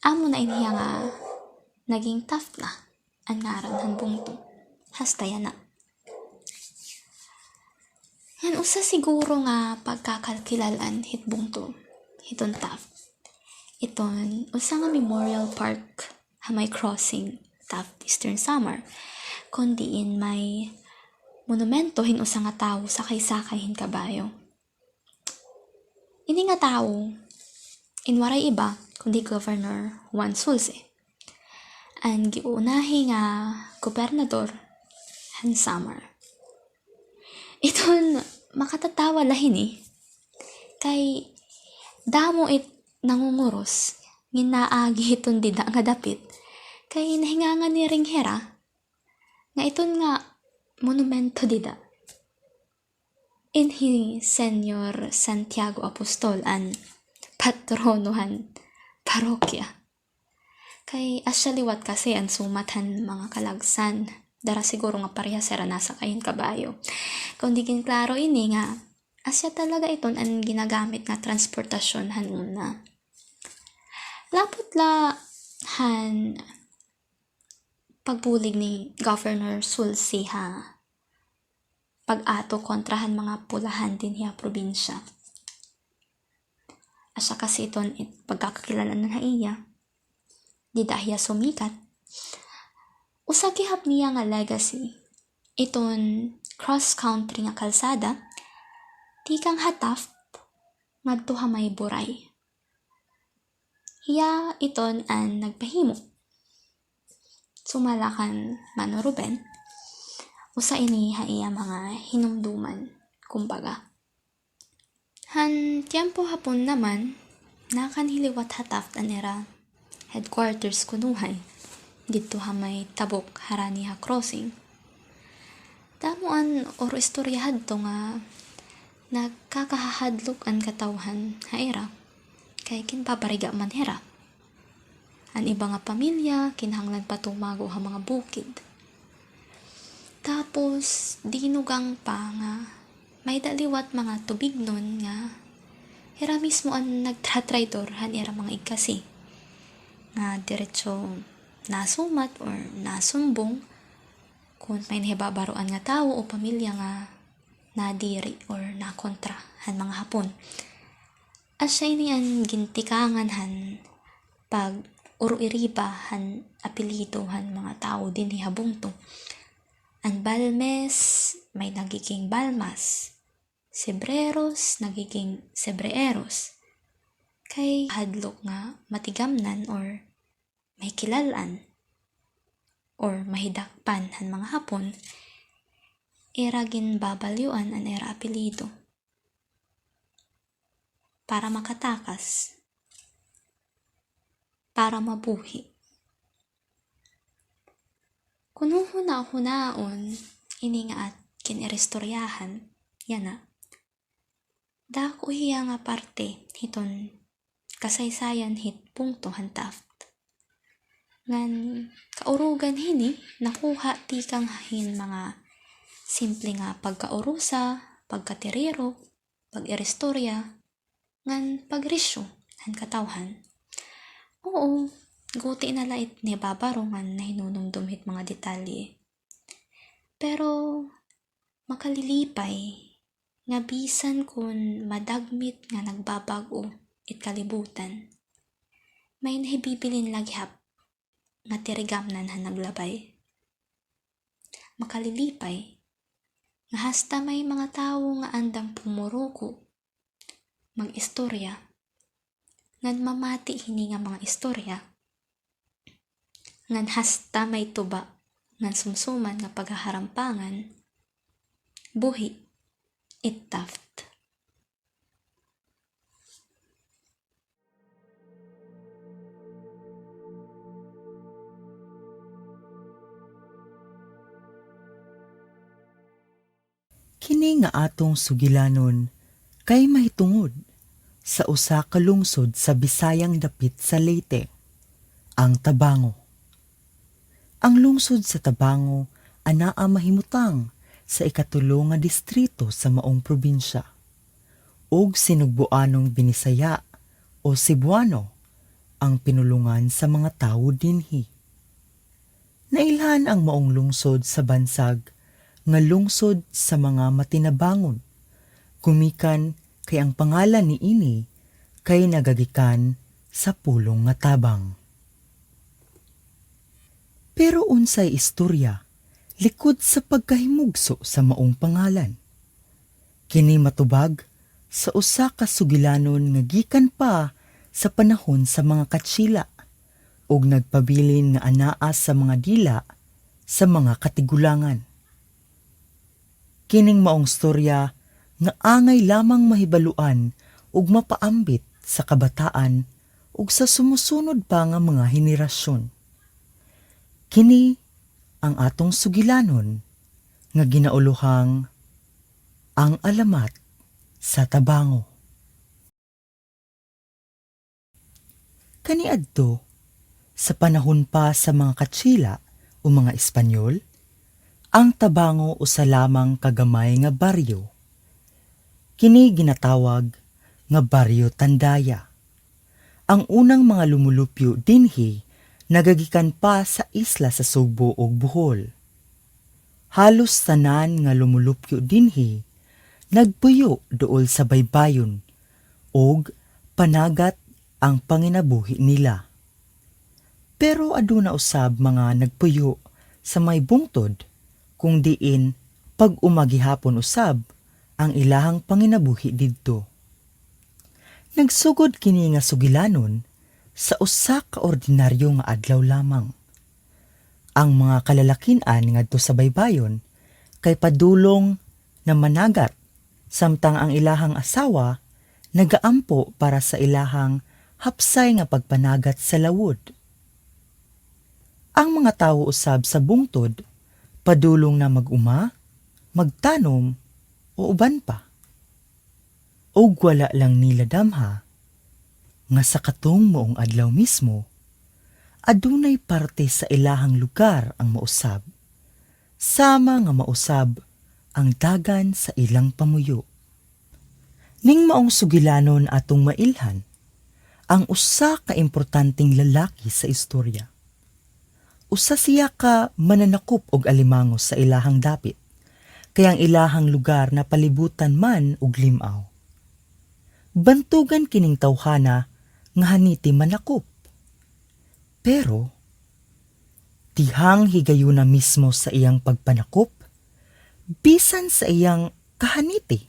Amo na ini hiya nga naging Taft na an ngaran han bungto. Hasta yana. Ngan usa siguro nga pagkakalkilal-an hit bungto hiton Taft, iton usa nga memorial park ha may crossing Taft, Eastern Samar, kon diin may monumento hin usa nga tawo sakay-sakay hin kabayo. Ini nga tawo, in waray iba kundi Governor Juan Sulse, an giunahi nga gobernador han Samar. Iton makatatawa la hini, kay damo it nangunguros ngin naagi hiton dida nga dapit, kay nahingangan niring hira nga iton nga monumento dida in hi Señor Santiago Apostol an patrono han parokya. Kay asya liwat kasi an sumat han mga kalagsan. Dara siguro nga parehas hira nasakay hin kabayo. Kon di ginklaro ini nga asya talaga iton an ginagamit nga transportasyon han una. Lapot la han pagbulig ni Governor Sulsi ha pag-ato kontra han mga pulahan dinhi ha probinsya. Asya kasi iton it pagkakakilalanan ha iya. Dida hiya sumikat. Usa gihap niya nga legacy, iton cross-country nga kalsada, tikang ha Taft ngadto ha may Buray. Hiya iton an nagpahimo. Sumala kan Mano Ruben, usa ini ha iya mga hinumduman, kumbaga. Han tiyempo Hapon naman, nakanhi liwat ha Taft an ira headquarters kunuhay, didto ha may tabok harani ha crossing. Damo an oro-istorya hadto nga nagkakahahadlok an katawhan ha ira, kay ginbabariga man hira. An iba nga pamilya, kinahanglan pa tumago ha mga bukid. Tapos, dinugang pa nga may-ada liwat mga tubignon nga hira mismo an nagtratraydor han ira mga igkasi, nga diretso nasumat or nasumbong kon may nahibabaroan nga tawo o pamilya nga nadiri or nakontra han mga Hapon. Asya ini an gintikangan han pag-uro-iriba han apelyido han mga tawo dinhi ha bungto. An Balmes may nagiging Balmas. Sebreros nagiging Sebreeros. Kay hadlok nga matigamnan or may kilal-an or mahidakpan han mga Hapon, ira ginbabalyuan an ira apelyido para makatakas, para mabuhi. Kon huhunahunaon ini nga at-, kin-iristoryahan, yana, dako hiya nga parte hiton kasaysayan hit bungto han Taft. Ngan kaurugan hini nakuha tikang hin mga simple nga pagkaurusa, pagkatiriro, pag-iristorya, ngan pagrisyo han katawhan. Oo, guti na la it nahibabaro ngan nahinunumdom hit mga detalye. Pero makalilipay nga bisan kon madagmit nga nagbabag-o it kalibutan, may nahibibilin la gihap nga tirigamnan han naglabay. Makalilipay nga hasta may mga tawo nga andam pumuruko, mag-istorya, ngan mamati hini nga mga istorya, ngan hasta may tuba ngan sumsuman nga paghaharampangan, buhi it Taft. Kini nga atong sugilanon kay mahitungod sa usa ka lungsod sa Bisayang dapit sa Leyte, ang Tabango. Ang lungsod sa Tabango anaa mahimutang sa ikatulo nga distrito sa maong probinsya, ug Sinugbuanong Binisaya o Cebuano ang pinulongan sa mga tawo dinhi. Nailhan ang maong lungsod sa bansag nga lungsod sa mga matinabangon, gumikan kay ang pangalan niini kay nagagikan sa pulong nga tabang. Pero unsay istorya likod sa pagkahimugso sa maong pangalan? Kini matubag sa usa ka sugilanon nga gikan pa sa panahon sa mga Katsila ug nagpabilin nga anaa sa mga dila sa mga katigulangan. Kining maong istorya nga angay lamang mahibaluan ug mapaambit sa kabataan ug sa sumusunod pa nga mga henerasyon. Kini ang atong sugilanon nga ginaulohang Ang Alamat sa Tabango. Kaniadto, sa panahon pa sa mga Katsila o mga Espanyol, ang Tabango usa lamang ka gamay nga baryo. Kini ginatawag nga Baryo Tandaya. Ang unang mga lumulupyo dinhi nagagikan pa sa isla sa Sugbo ug Bohol. Halos tanan nga lumulupyo dinhi nagpuyo duol sa baybayon ug panagat ang panginabuhi nila. Pero aduna usab mga nagpuyo sa may bungtod, kon diin pag-uma gihapon usab ang ilahang panginabuhi didto. Nagsugod kini nga sugilanon sa usa ka ordinaryo nga adlaw lamang. Ang mga kalalakin-an ngadto sa baybayon kay padulong na managat, samtang ang ilahang asawa nagaampo para sa ilahang hapsay nga pagpanagat sa lawod. Ang mga tawo usab sa bungtod padulong na mag-uma, magtanom, o uban pa. Ug wala lang nila damha nga sa katong maong adlaw mismo, adunay parte sa ilahang lugar ang mausab, sama nga mausab ang dagan sa ilang pamuyo. Ning maong sugilanon atong mailhan ang usa ka importanteng lalaki sa istorya. Usa siya ka mananakop og alimango sa ilahang dapit, kay ang ilahang lugar napalibutan man og lim-aw. Bantogan kining tawhana nga haniti manakop. Pero, dihang higayona mismo sa iyang pagpanakop, bisan sa iyang kahaniti,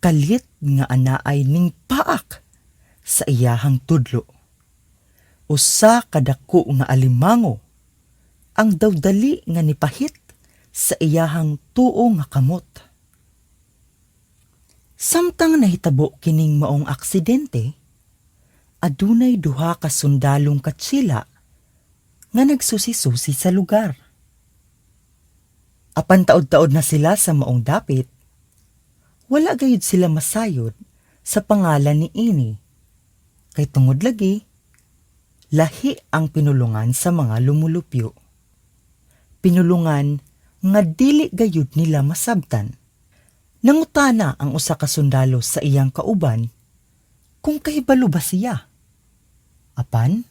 kalit nga anaay ning paak sa iyahang tudlo. Usa ka dako nga alimango ang daw dali nga nipahit sa iyahang tuo nga kamot. Samtang nahitabo kining maong aksidente, adunay duha ka sundalong katsila nga nagsusi-susi sa lugar. Apan taod-taod na sila sa maong dapit, wala gayud sila masayod sa pangalan niini, kay tungod lagi, lahi ang pinulongan sa mga lumulupyo. Pinulongan nga dili gayud nila masabtan. Nangutana ang usa ka sundalo sa iyang kauban kon kahibalo ba siya. Apan,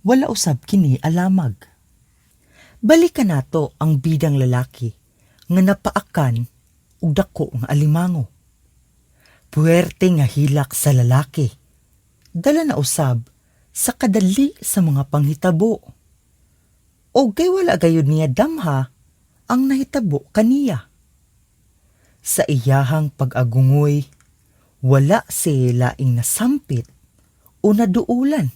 wala usab kini alamag. Balikan nato ang bidang lalaki nga napaakan og dako nga alimango. Puwerte nga hilak sa lalaki. Dala na usab sa kadali sa mga panghitabo. O kay wala gayud niya damha ang nahitabo kaniya. Sa iyahang pag-agungoy, wala siya laing nasampit o naduolan.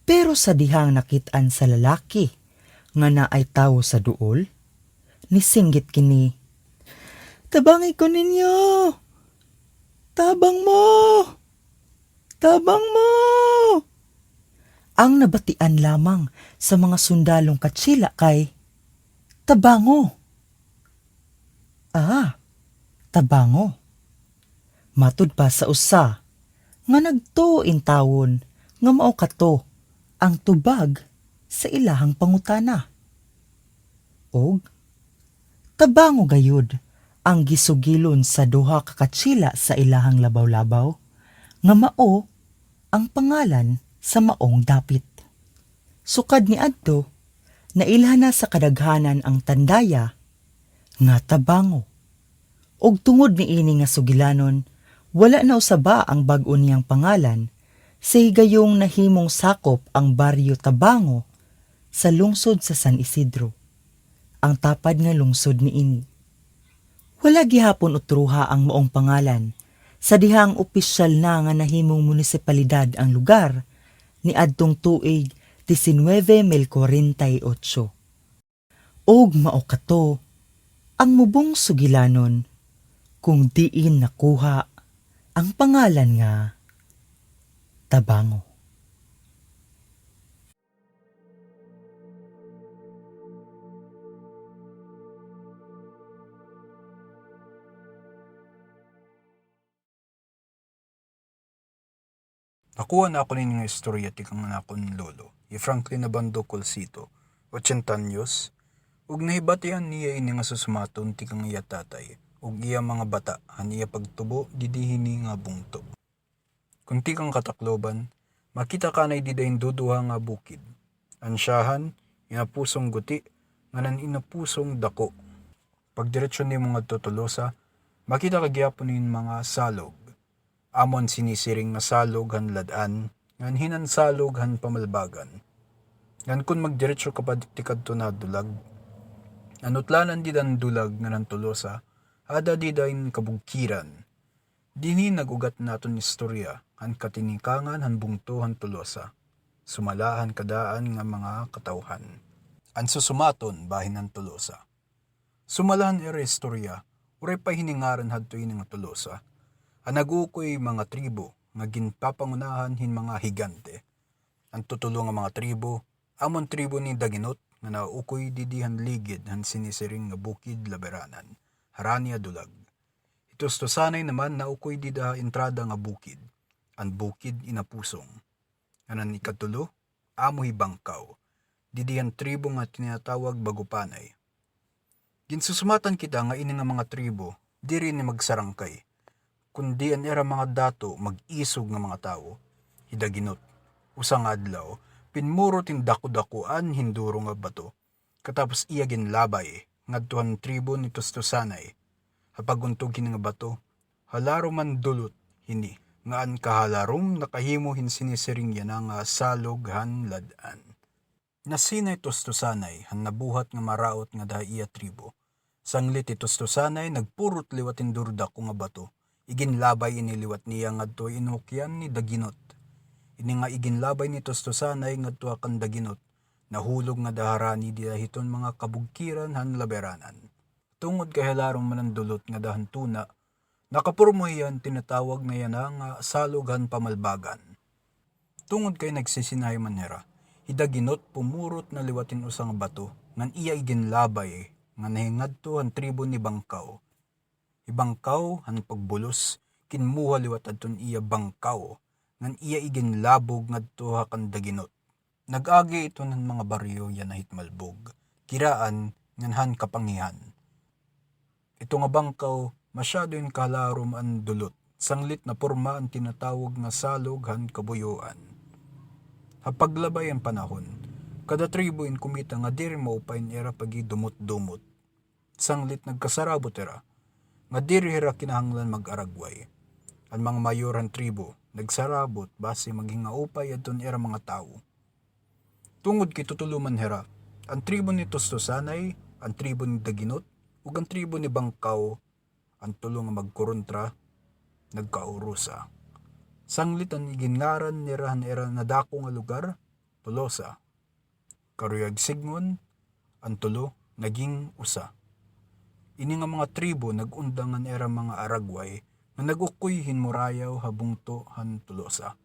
Pero sa dihang nakit-an sa lalaki nga naay tawo sa duol, nisinggit kini, "Tabangi ko ninyo! Tabang mo! Tabang mo!" Ang nabatian lamang sa mga sundalong katsila kay, "Tabango!" Ah, tabango. Matud pa sa usa nga nagtuo intawon nga mao kato ang tubag sa ilahang pangutana. Ug tabango gayud ang gisugilon sa duha ka katsila sa ilahang labaw-labaw, nga mao ang pangalan sa maong dapit. Sukad niadto, nailhan na sa kadaghanan ang tandaya nga Tabango. Ug tungod niini nga sugilanon, wala na usaba ang bag-o niyang pangalan, sa higayong nahimong sakop ang baryo Tabango sa lungsod sa San Isidro, ang tapad nga lungsod niini. Wala gihapon utroha ang maong pangalan, sa dihang opisyal na nga nahimong munisipalidad ang lugar niadtong tuig disinwebe mil kwarenta y otso. Ug mao kato ang mubong sugilanon kung diin nakuha ang pangalan nga Tabango. Nakuha nakon ini nga istorya tikang an akon lolo, hi Franklin Abando Colcito, ochenta anyos, ug nahibatian niya ini nga susumaton tikang iya tatay ug iya mga bata han iya pagtubo didi hini nga bungto. Kon tikang ka Tacloban, makita ka anay dida hin duduha nga bukid. An syahan, Inapusong Guti, ngan an Inapusong Dako. Pagdiretsyon nimo ngadto Tolosa, makita ka gihapon hin mga salog. Amo an sinisiring nga salog han Lad-an, ngan hin an salog han Pamalbagan. Ngan kon magdiretso ka pa tikadto na dulag, an utlanan dida han dulag ngan han Tolosa, ada dida in kabugkiran. Dinhi nag-ugat an aton istorya, an katinikangan han bungto han Tolosa. Sumala han kadaan nga mga katawhan. An susumaton bahin han Tolosa. Sumala han ira istorya, waray pa hiningaran hadto ini nga Tolosa. An nag-uukoy mga tribo nga ginpapangunahan hin mga higante. An tutulo nga mga tribo, amo an tribo ni Daginot nga naukoy didi han ligid han sinisiring nga bukid Laberanan, harani ha dulag. Hi Tustusanay naman naukoy dida ha entrada nga bukid, an bukid Inapusong. Ngan an ikatulo, amo hi Bangkaw, didi han tribo nga tinatawag Bagupanay. Ginsusumatan kita nga ini nga mga tribo, diri ini magsarangkay, kundi an ira mga dato mag-isog nga mga tawo. Hi Daginot, usa nga adlaw, pinmurot hin dakudakuan hin duro nga bato. Katapos iya ginlabay ngadto han tribo ni Tustusanay. Ha pag-untog hini nga bato, halarom an dulot hini, nga an kahalarom nakahimo hin sinisiring yana nga salog han lad-an. Nasinay Tustusanay han nabuhat nga maraot ngada ha iya tribo. Sanglit hi Tustusanay nagpurot liwat hin duro dako nga bato. Iginlabay ini liwat niya ngadto ha inukyan ni Daginot. Ini nga iginlabay ni Tustusanay ngadto ha kan Daginot, nahulog ngada harani dida hiton mga kabugkiran han Laberanan. Tungod kay halarom man an dulot ngada han tuna, nakaporma hiya han tinatawag na yana nga salog han pamalbagan. Tungod kay nagsisinahi man hira, hi Daginot pumurot na liwat hin usa nga bato ngan iya iginlabay nga nahingadto han tribo ni Bangkaw. Hi Bangkaw han pagbulos, kinmuha liwat adton iya bangkaw ngan iya iginlabog ngadto ha kan Daginot. Nag-agi iton han mga baryo yana hit Malbog, Kiraan, ngan han Kapangihan. Ito nga Bangkaw, masyado in kahalarom an dulot, sanglit naporma an tinatawag nga salog han kabuyoan. Ha paglabay han panahon, kada tribo in kumita nga diri maupay an ira pagidumot-dumot. Sanglit nagkasarabot hira nga diri hira kinahanglan mag-aragway. An mga mayor han tribo nagsarabot basi maghingaupay adton ira mga tawo. Tungod kay tutulo man hira, an tribo ni Tustusanay, an tribo ni Daginot, ug an tribo ni Bangkaw, an tulo nga magkorontra, nagkaurusa. Sanglit an iginngaran nira han ira nadako nga lugar, Tolosa. Karuyag sidngon, an tulo naging usa. Ini nga mga tribo nag-undang han ira mga aragway nga nag-ukoy hin murayaw ha bungto han Tolosa.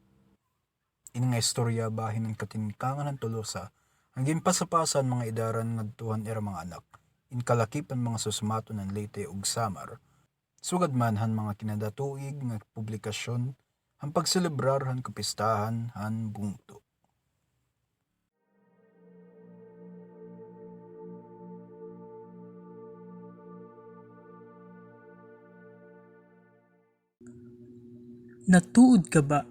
Ini nga istorya bahin han katinkangan han Tolosa, an ginpasapasa han mga idaran ngadto han ira mga anak, in kalakip han mga susumaton han Leyte ug Samar, sugad man han mga kinadatuig nga publikasyon han pagselebrar han kapistahan han bungto. Natuod ka ba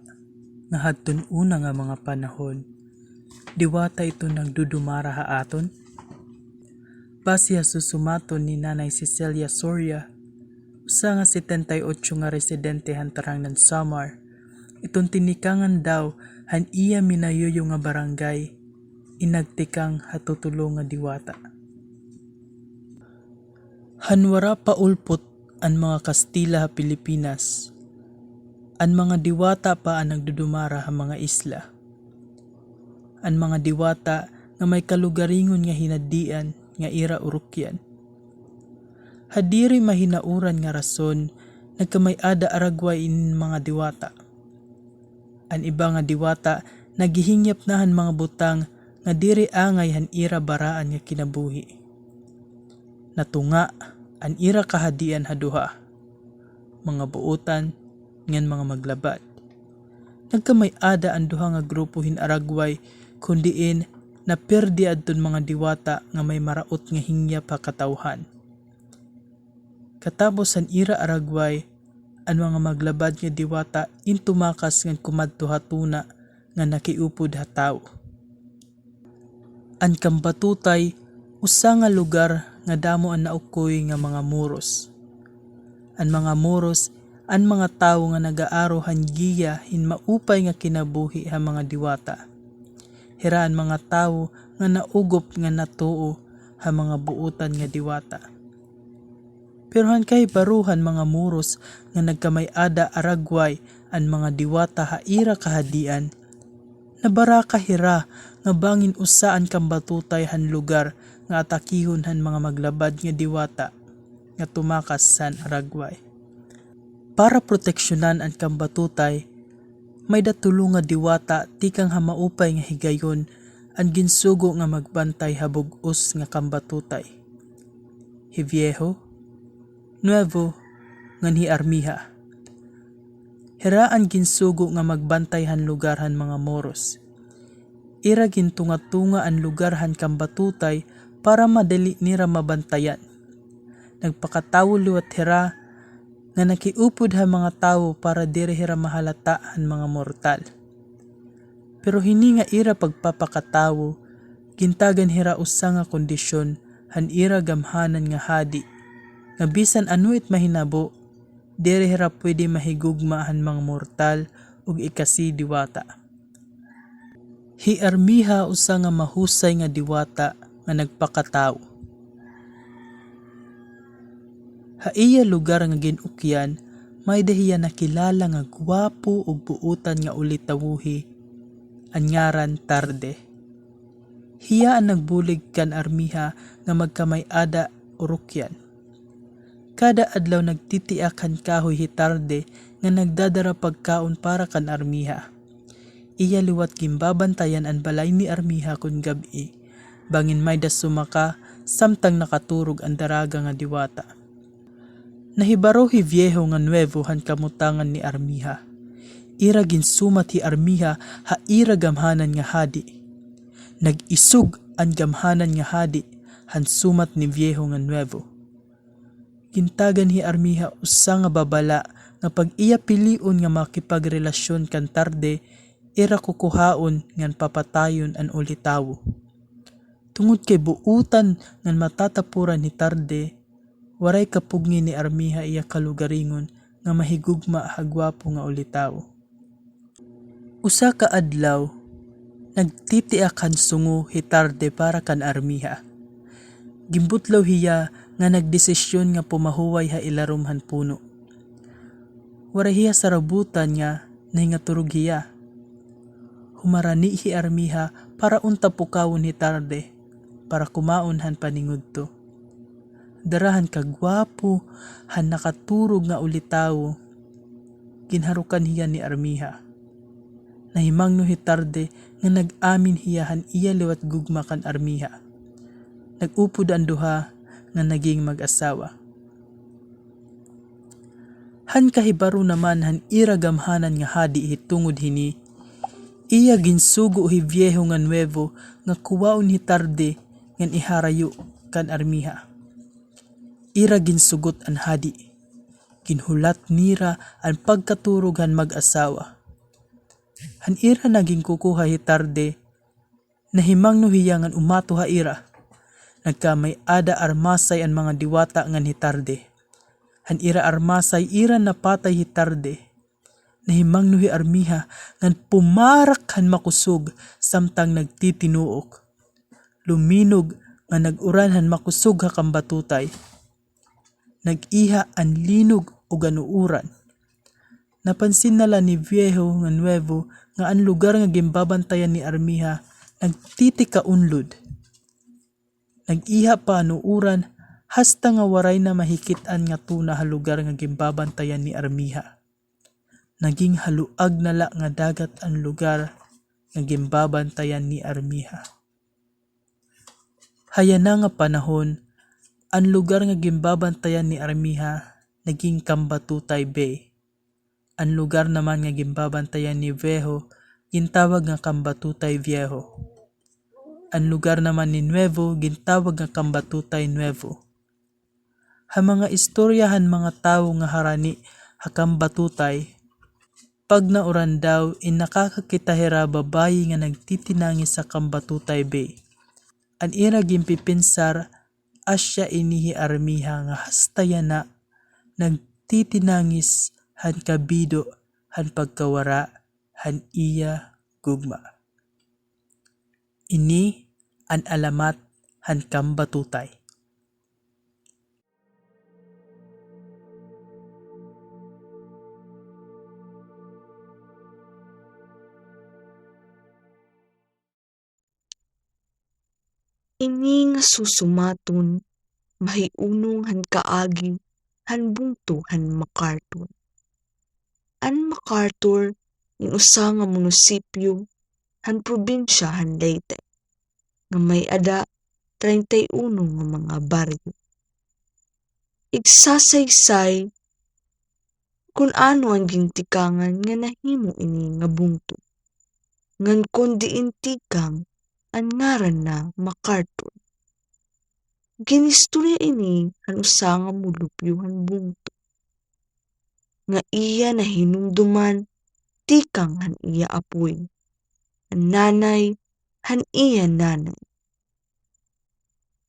nga hadton una nga mga panahon, diwata iton nagdudumara ha aton? Basi ha susumaton ni Nanay Cecilia Soria, usa nga setenta y ocho nga residente han Tarangnan, Samar, iton tinikangan daw han iya minayuyo nga barangay, in nagtikang ha tutulo nga diwata. Han wara pa ulpot an mga Kastila ha Pilipinas, an mga diwata pa an nagdudumara ha mga isla. An mga diwata nga may kalugaringon nga hinadian nga ira urukyan. Ha diri mahinauran nga rason, nagkamay-ada aragway in mga diwata. An iba nga diwata naghihingyap na han mga butang nga diri angay han ira baraan nga kinabuhi. Natunga an ira kahadian ha duha, mga buotan ngan mga maglabad. Nagkamay-ada an duha nga grupo hin aragway, kon diin napirdi adton mga diwata nga may maraot nga hingyap ha katawhan. Katapos han ira aragway, an mga maglabad nga diwata in tumakas ngan kumadto ha tuna nga nakiupod ha tawo. An Kambatutay, usa nga lugar nga damo an naukoy nga mga Moros. An mga Moros, an mga tawo nga nag-aaro han giya hin maupay nga kinabuhi ha mga diwata. hira an mga tawo nga naugop nga natuo ha mga buotan nga diwata. Pero han kahibaro han mga Moros nga nagkamay-ada Araguay an mga diwata ha ira kahadian, nabaraka hira nga bangin usa an Kambatutay han lugar nga atakihon han mga maglabad nga diwata nga tumakas han Araguay. Para proteksyonan an Kambatutay, may-da tulo nga diwata tikang ha maupay nga higayon an ginsugo nga magbantay ha bug-os nga Kambatutay. Hi Viejo, Nuevo, ngan hi Armija. Hira an ginsugo nga magbantay han lugar han mga Moros. Ira gintunga-tunga an lugar han Kambatutay para madali nira mabantayan. Nagpakatawo liwat hira nga nakiupod ha mga tawo para diri hira mahalata han mga mortal. Pero hini nga ira pagpapakatawo, gintagan hira usa nga kondisyon han ira gamhanan nga hadi, nga bisan ano it mahinabo, diri hira pwede mahigugma han mga mortal ug ikasi diwata. Hi Armija usa nga mahusay nga diwata nga nagpakatawo. Ha iya lugar nga gin-ukyan, may-da hiya nakilala nga gwapo ug buotan nga ulitawohi, an ngaran Tarde. Hiya an nagbulig kan Armija nga magkamay-ada urukyan. Kada adlaw nagtitiak han kahoy hi Tarde nga nagdadara pagkaon para kan Armija. Iya liwat ginbabantayan an balay ni Armija kon gab-i, bangin may-da sumaka samtang nakaturog an daraga nga diwata. Nahibaro hi Viejo ngan Nuevo han kamutangan ni Armija. Ira ginsumat hi Armija ha ira gamhanan nga hadi. Nag-isog an gamhanan nga hadi han sumat ni Viejo ngan Nuevo. Gintagan hi Armija usa nga babala nga pag-iya pilion nga makipagrelasyon kan Tarde, ira kukuhaon ngan papatayon an ulitawo. Tungod kay buotan ngan matatapuran hi Tarde, waray kapugngi ni Armija iya kalugaringon nga mahigugma ha gwapo nga ulitawo. Usa ka adlaw, nagtitiak han sungo hi Tarde para kan Armija. Ginbutlaw hiya nga nagdesisyon nga pumahuway ha ilarom han puno. Waray hiya sarabutan nga nahingaturog hiya. Humarani hi Armija para unta pukawon hi Tarde para kumaon han paningudto. Dara han kagwapo han nakaturog nga ulitawo, ginharukan hiya ni Armija. Nahimangno hi Tarde nga nag-amin hiya han iya liwat gugma kan Armija. Nag-upod an duha nga naging mag-asawa. Han kahibaro naman han ira gamhanan nga hadi hitungod hini, iya ginsugo hi Viejo ngan Nuevo nga kuwaon hi Tarde ngan iharayo kan Armija. Ira ginsugot an hadi. Ginhulat nira an pagkaturog han mag-asawa. Han ira na ginkukuha hi Tarde, nahimangno hiya ngan umato ha ira. Nagkamay-ada armasay an mga diwata ngan hi Tarde. Han ira armasay, ira napatay hi Tarde. Nahimangno hi Armija ngan pumarak han makusog samtang nagtitinuok. Luminog nga nag-uran han makusog ha Kambatutay. Nag-iha an linog ug an uuran. Napansin na la ni Viejo ngan Nuevo nga an lugar nga ginbabantayan ni Armija nagtitikaunlod. Nag-iha pa an uuran hasta nga waray na mahikit-an nga tuna ha lugar nga ginbabantayan ni Armija. Naging haluag na la nga dagat an lugar nga ginbabantayan ni Armija. Ha yana nga panahon, an lugar nga ginbabantayan ni Armija naging Kambatutay Bay. An lugar naman nga ginbabantayan ni Viejo gintawag nga Kambatutay Viejo. An lugar naman ni Nuevo gintawag nga Kambatutay Nuevo. Ha mga istorya han mga tawo nga harani ha Kambatutay, pag nauran daw, in nakakakita hira babayi nga nagtitinangis ha Kambatutay Bay. An ira ginpipinsar, asya ini hi Armija nga hasta yana nagtitinangis han kabido han pagkawara han iya gugma. Ini an alamat han Kambatutay. Ini nga susumaton mahiunong han kaagi han bungto han MacArthur. An MacArthur in usa nga munisipyo han probinsya han Leyte nga may-ada treinta y uno nga mga baryo. Igsasaysay kun ano an gintikangan nga nahimo ini nga bungto, ngan kon diin tikang an ngaran na MacArthur. Ginistorya ini han usa nga mulupyo han bungto nga iya nahinumduman tikang han iya apoy, an nanay han iya nanay.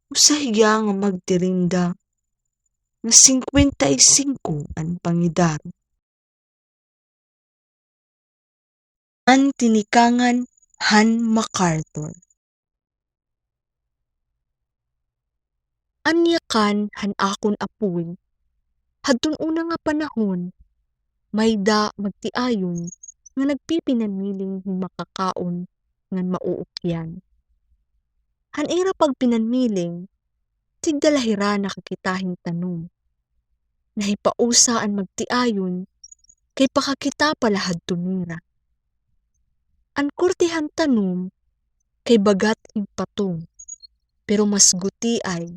Usa hiya nga magtirinda nga singkwenta y singko an pangidaro. An tinikangan han MacArthur. An yakan han akon apoy, hadton una nga panahon, mayda magtiayon nga nagpipinanmiling hin makakaon ngan mauukyan. Han ira pagpinanmiling, tigda la hira nakakita hin tanom. Nahipausa an magtiayon, kay pakakita pa la hadto nira. An korte han tanom kay bagat hin patong, pero mas gutiay,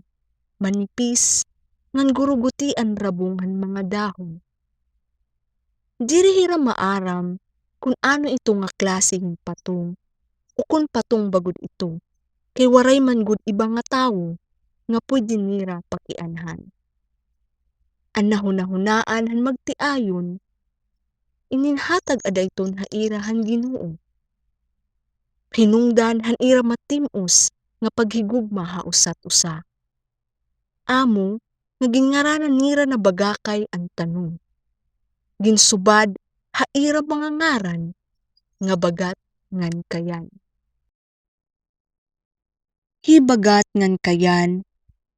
manipis, ngan guruguti an rabong han mga dahon. Diri hira maaram kon ano ito nga klase hin patong, o kon patong ba gud ito, kay waray man gud iba nga tawo nga pwede nira pakianhan. An nahunahunaan han magtiayon, ininhatag ada iton ha ira han Ginoo. Hinungdan han ira matim-os nga paghigugma ha usa't usa. Amo nga ginngaranan nira na Bagakay an tanom. Ginsubad ha ira mga ngaran nga Bagat ngan Kayan. Hi Bagat ngan Kayan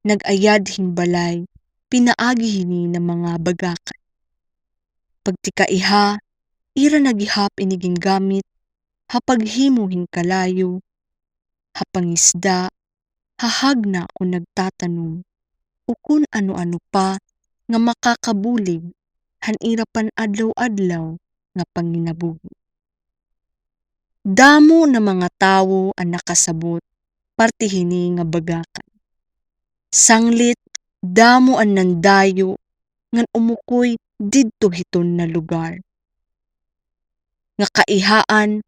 nag-ayad hin balay pinaagi hini na mga Bagakay. Pagtikaiha, ira na gihap ini gingamit ha paghimo hin kalayo, ha pangisda, ha hagna kon nagtatanom, o kon ano-ano pa nga makakabulig han ira pan-adlaw-adlaw nga panginabuhi. Damo na mga tawo an nakasabot parte hini nga Bagakay. Sanglit, damo an nandayo ngan umukoy didto hiton na lugar, nga kaihaan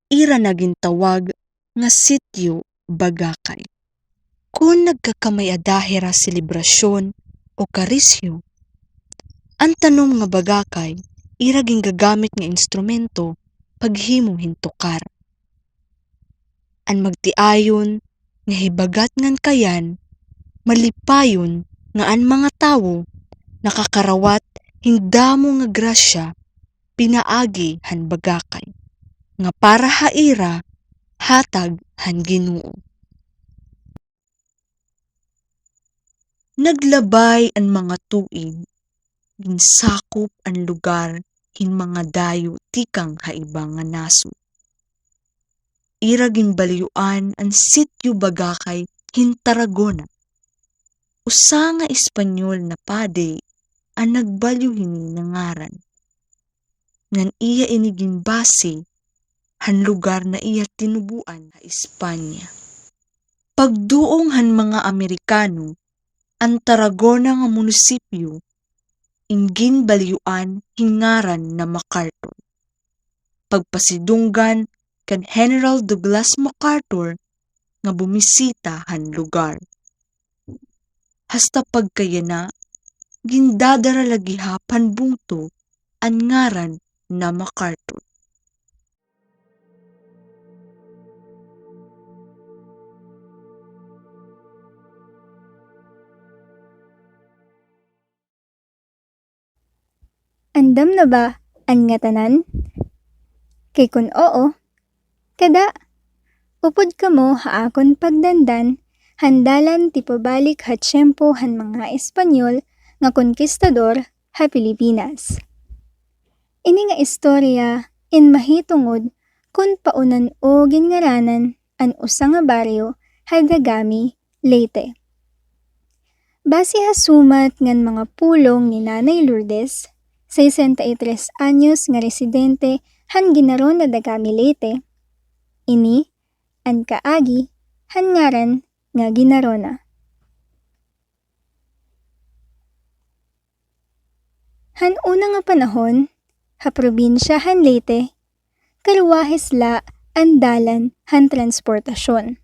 ira na gintawag nga Sitio Bagakay. Kon nagkakamay-ada hira selebrasyon o karisyo, an tanom nga bagakay ira gingagamit nga instrumento paghimo hin tukar. An magtiayon nga hi Bagat ngan Kayan, malipayon nga an mga tawo nakakarawat hin damo nga grasya pinaagi han Bagakay, nga para ha ira hatag han Ginoo. Naglabay an mga tuig, ginsakop an lugar hin mga dayo tikang ha iba nga nasod. Ira ginbalyoan an Sitio Bagakay hin Tarragona. Usa nga Espanyol na padi an nagbalyo hini nga ngaran, ngan iya ini ginbase han lugar na iya tinuboan ha Espanya. Pagduong han mga Amerikano, an Tarragona nga munisipyo in ginbalyoan hin ngaran na MacArthur, pagpasidunggan kan General Douglas MacArthur nga bumisita han lugar. Hasta pagkayana, gindadara la gihap han bungto an ngaran na MacArthur. Andam na ba an ngatanan? Kay kon oo, kada, Upod kamo ha akon pagdandan han dalan tipabalik ha tiyempo han mga Espanyol nga konkistador ha Pilipinas. Ini nga istorya in mahitungod kon paonan-o ginngaranan an usa nga baryo ha Dagami, Leyte. Base ha sumat ngan mga pulong ni Nanay Lourdes, sesenta y tres anyos nga residente han Guinarona, Dagami, Leyte, ini an kaagi han ngaran nga Guinarona. Han una nga panahon, ha probinsya han Leyte, karwahis la an dalan han transportasyon.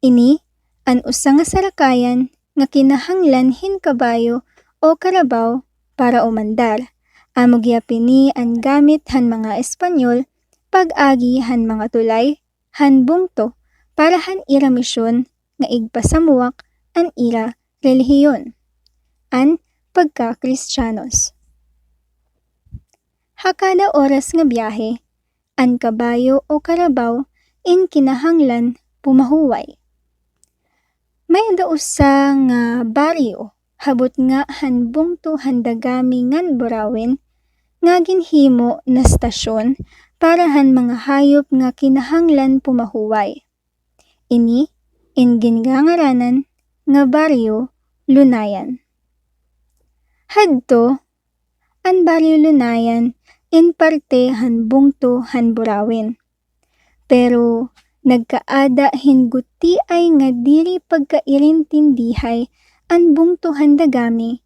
Ini an usa nga sarakayan nga kinahanglan hin kabayo o karabaw para umandar. Amo gihap ini an gamit han mga Espanyol pag-agi han mga tulay han bungto para han ira misyon nga igpasamuwak an ira relihiyon, an pagka-Kristiyanos. Ha kada oras nga biyahe, an kabayo o karabaw in kinahanglan pumahuway. May-ada usa nga baryo ha butnga han bungto han Dagami ngan Burauen nga ginhimo na stasyon para han mga hayop nga kinahanglan pumahuway. Ini in ginngangaranan nga Baryo Lunayan. Hadto, an Baryo Lunayan in parte han bungto han Burauen. Pero nagkaada hin gutiay nga diri pagkairintindihay an bungto han Dagami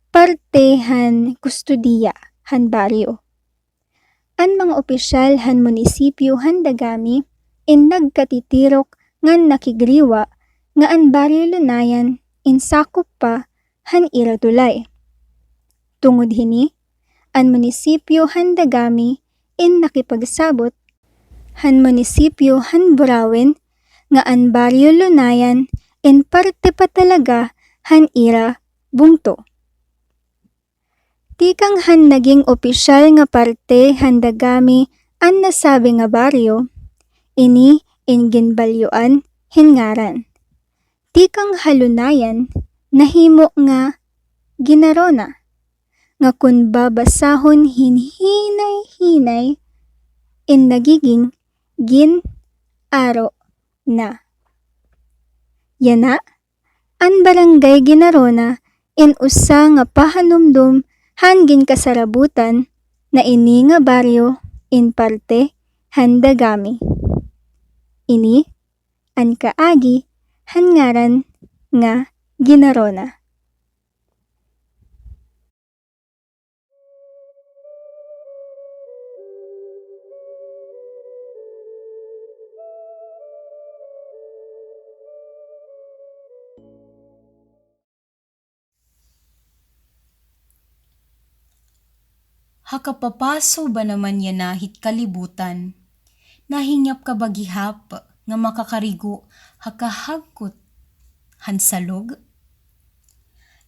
parte han kustodiya han baryo. An mga opisyal han munisipyo han Dagami in nagkatitirok ngan nakigriwa nga an Baryo Lunayan in sakop pa han ira tulay. Tungod hini, an munisipyo han Dagami in nakipagsabot han munisipyo han Burauen nga an Baryo Lunayan in parte pa talaga han ira bungto. Tikang han naging opisyal nga parte han Dagami an nasabi nga baryo, ini in ginbalyoan hin ngaran. Tikang ha Lunayan, nahimo nga Guinarona, nga kon babasahon hin hinay-hinay, in nagiging Gin-aro-na. Yana, an Barangay Guinarona in usa nga pahanumdom han ginkasarabutan na ini nga baryo in parte han Dagami. Ini an kaagi han ngaran nga Guinarona. Ha kapapaso ba naman yana hit kalibutan, nahingyap ka ba gihap nga makakarigo ha kahagkot han salog?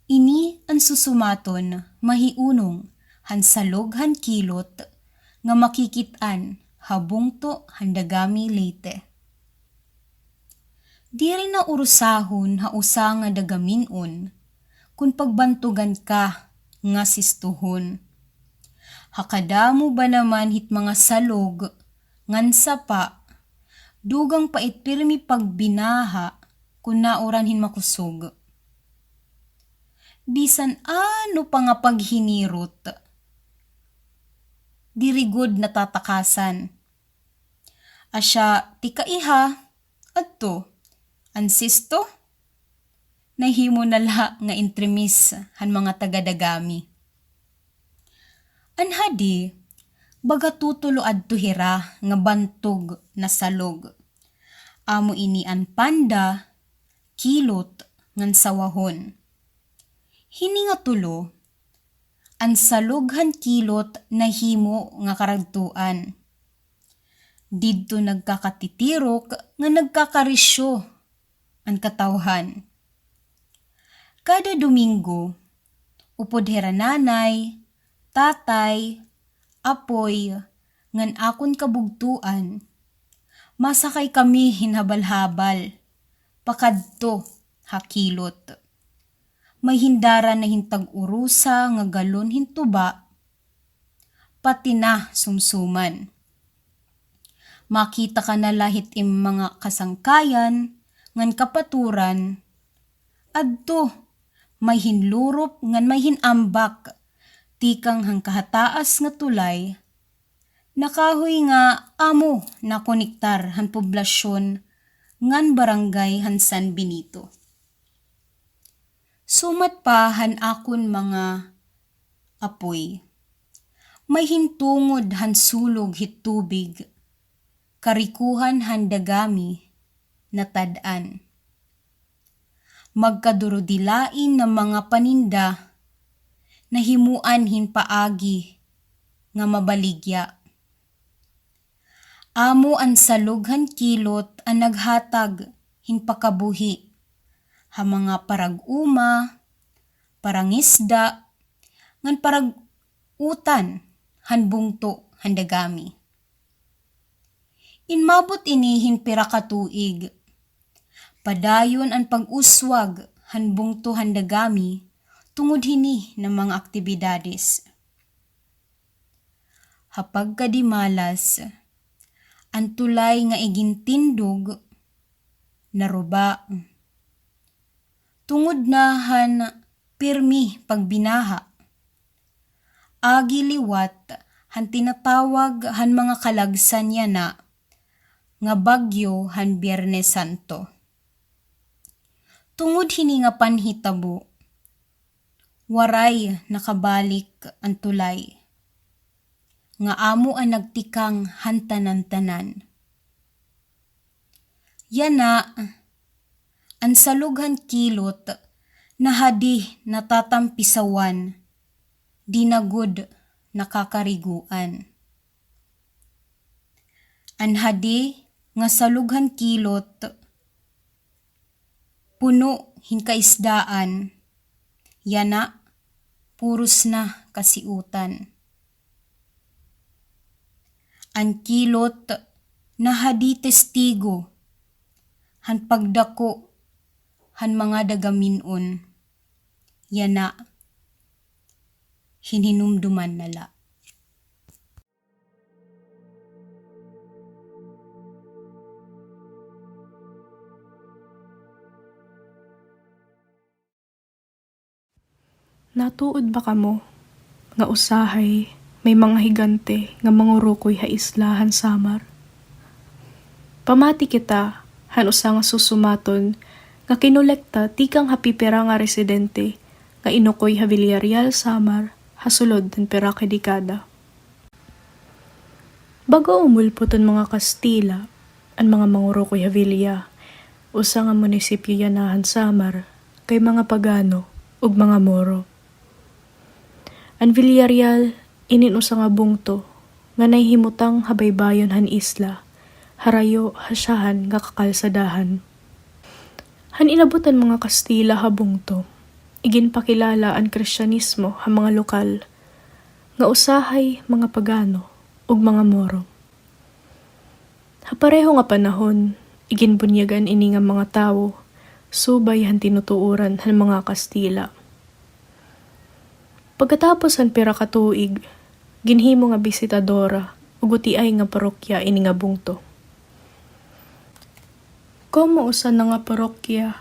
Ini an susumaton mahiunong han salog han kilot nga makikit-an ha bungto han Dagami, Leyte. Diri na urusahon ha usa nga Dagamin-on kon pagbantogan ka nga sistohon. Ha kadamo ba naman hit mga salog ngan sapa, dugang pa it pirmi pagbinaha kon nauran hin makusog. Bisan ano pa nga paghinirot, diri gud natatakasan. Asya, ti kaiha, adto, an sisto, nahimo na la nga entremis han mga taga-Dagami. An hadi, baga tutulo adto hira nga bantog na salog. Amo ini an Panda, Kilot, ngan Sawahon. Hini nga tulo, an salog han Kilot nahimo nga karagtuan. Didto nagkakatitirok nga nagkakarisyo an katawhan. Kada Domingo, upod hira nanay, tatay, apoy, ngan akon kabugtoan, Masakay kami hin habal-habal pakadto ha kilot. May hin dara na hin tag-urusa nga galon hin tuba, pati na sumsuman. Makita ka na la hit im mga kasangkayan ngan kapaturan, adto may hin lurop ngan may hin ambak tikang han kahataas nga tulay, nakahoy nga amo nakonektar han poblasyon ngan barangay han San Benito. Sumat pa han akon mga apoy, may hin tungod han sulog hit tubig, karikohan han Dagami natad-an. Magkadurudilain nga mga paninda, nahimoan hin paagi nga mabaligya. Amo an salog han kilot an naghatag hin pakabuhi ha mga parag-uma, parangisda, ngan parag-utan han bungto han Dagami. Inmabot ini hin pira ka tuig. Padayon an pag-uswag han bungto han Dagami tungod hini nga mga aktibidades. Ha pagkadimalas, an tulay nga igintindog, naruba. Tungod na han pirmi pagbinaha, agi liwat han tinatawag han mga kalagsan yana nga bagyo han Biyernes Santo. Tungod hini nga panhitabo, waray nakabalik an tulay, nga amo an nagtikang han tanan-tanan. Yana, an salog han kilot nahadi natatampisawan, di na gud nakakariguan. An hadi nga salog han kilot, puno hin kaisdaan, yana, puros na kasiutan. An kilot nahadi testigo han pagdako han mga Dagamin-on, yana, hinhinumduman na la. Natuod ba kamo nga usahay may mga higante nga mangurukoy ha isla han Samar? Pamati kita han usa nga susumaton nga kinolekta tikang ha pipira nga residente nga inukoy ha Villarreal, Samar, ha sulod han pira ka dekada. Bag-o umulpot an mga Kastila, an mga mangurukoy ha Villa, usa nga munisipyo yana han Samar, kay mga pagano ug mga Moro. An Villarreal inin usa nga bungto nga nahihimutang ha baybayon han isla, harayo ha syahan nga kakalsadahan. Han inabot han mga Kastila ha bungto, iginpakilala an Kristiyanismo ha mga lokal nga usahay mga pagano ug mga Moro. Ha pareho nga panahon, iginbunyagan ini nga mga tawo subay han tinutuoran han mga Kastila. Pagkatapos han pira ka tuig, ginhimo nga bisitadora o gutiay nga parokya ini nga bungto. Komo usa na nga parokya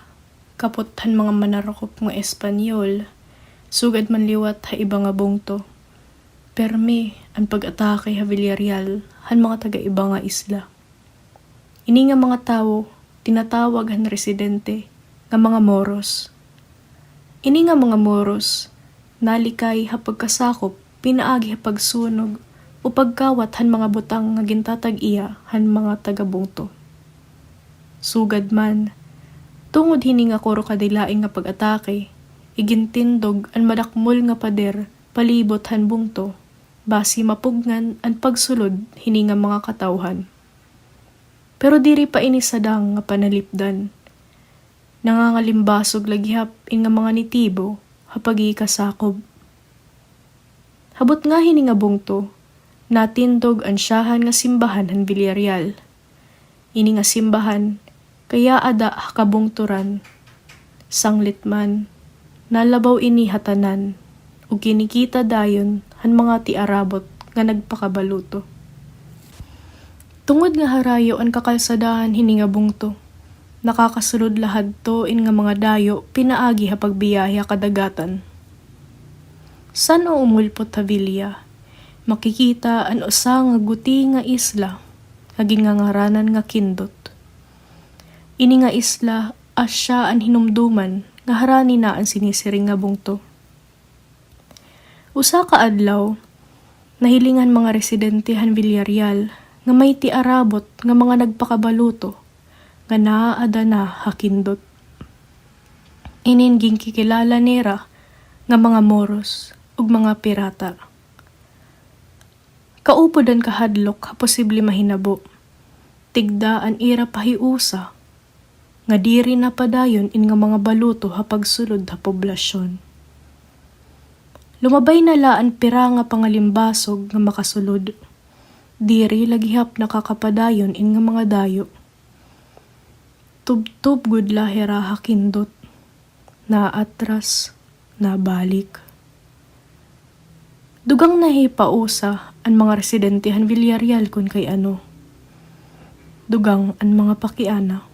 kapot han mga manarukop nga Espanyol, sugad man liwat ha iba nga bungto, pirmi an pag-atake ha Villarreal han mga taga-iba nga isla. Ini nga mga tawo tinatawag han residente nga mga Moros. Ini nga mga Moros nalikay ha pagkasakop pinaagi ha pagsunog o pagkawat han mga butang nga gintatag-iya han mga taga-bungto. Sugad man, tungod hini nga kuro ka dilain nga pag-atake, igintindog an madakmol nga pader palibot han bungto, basi mapugngan an pagsulod hini nga mga katawhan. Pero diri pa ini sadang nga panalipdan. Nangangalimbasog la gihap ini nga mga nitibo ha pagkasakop. Ha butnga hini nga bungto, natindog an syahan nga simbahan han Villarreal. Ini nga simbahan kay aada ha kabungturan. Sanglit man, nalabaw ini ha tanan, ug kinikita dayon han mga tiarabot nga nagpakabaluto. Tungod nga harayo an kakalsadahan hini nga bungto, nakakasulod la hadto in nga mga dayo pinaagi ha pagbiyahe ha kadagatan. San-o umulpot ha Villa, makikita an usa nga guti nga isla nga gingangaranan nga Kindot. Ini nga isla asya an hinumduman nga harani na an sinisiring nga bungto. Usa ka adlaw, nahiling han mga residente han Villarreal nga may tiarabot nga mga nagpakabaluto nga naaada na ha Kindot. Inin ginkikilala nira nga mga Moros ug mga pirata. Kaupod an kahadlok ha posible mahinabo, tigda an ira pahiusa nga diri na padayon in nga mga baluto ha pagsulod ha poblasyon. Lumabay na la an pira nga pangalimbasog nga makasulod, diri la gihap nakakapadayon in nga mga dayo. Tubtob gud la hira ha Kindot. Naatras, nabalik. Dugang nahipausa an mga residente han Villarreal kon kay ano. Dugang an mga pakiana.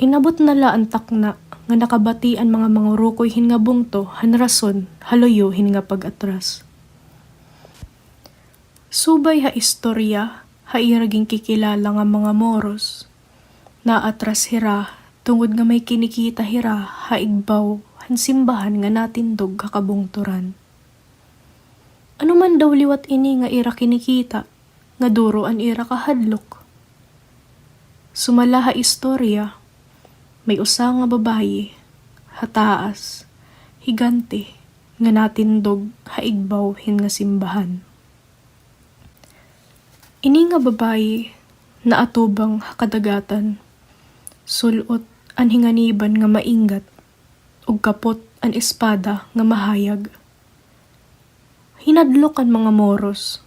Inabot na la an takna nga nakabati an mga mangurukoy hin nga bungto han rason ha luyo hin nga pag-atras. Subay ha istorya, ha ira ginkikilala nga mga Moros, naatras hira tungod nga may kinikita hira ha igbaw han simbahan nga natindog ha kabungturan. Ano man daw liwat ini nga ira kinikita nga duro an ira kahadlok? Sumala ha istorya, may usa nga babayi ha taas, higante, nga natindog ha igbaw hin nga simbahan. Ini nga babayi naatubang ha kadagatan, sul-ot an hinganiban nga mainggat, ug kapot an espada nga mahayag. Hinadlok an mga Moros,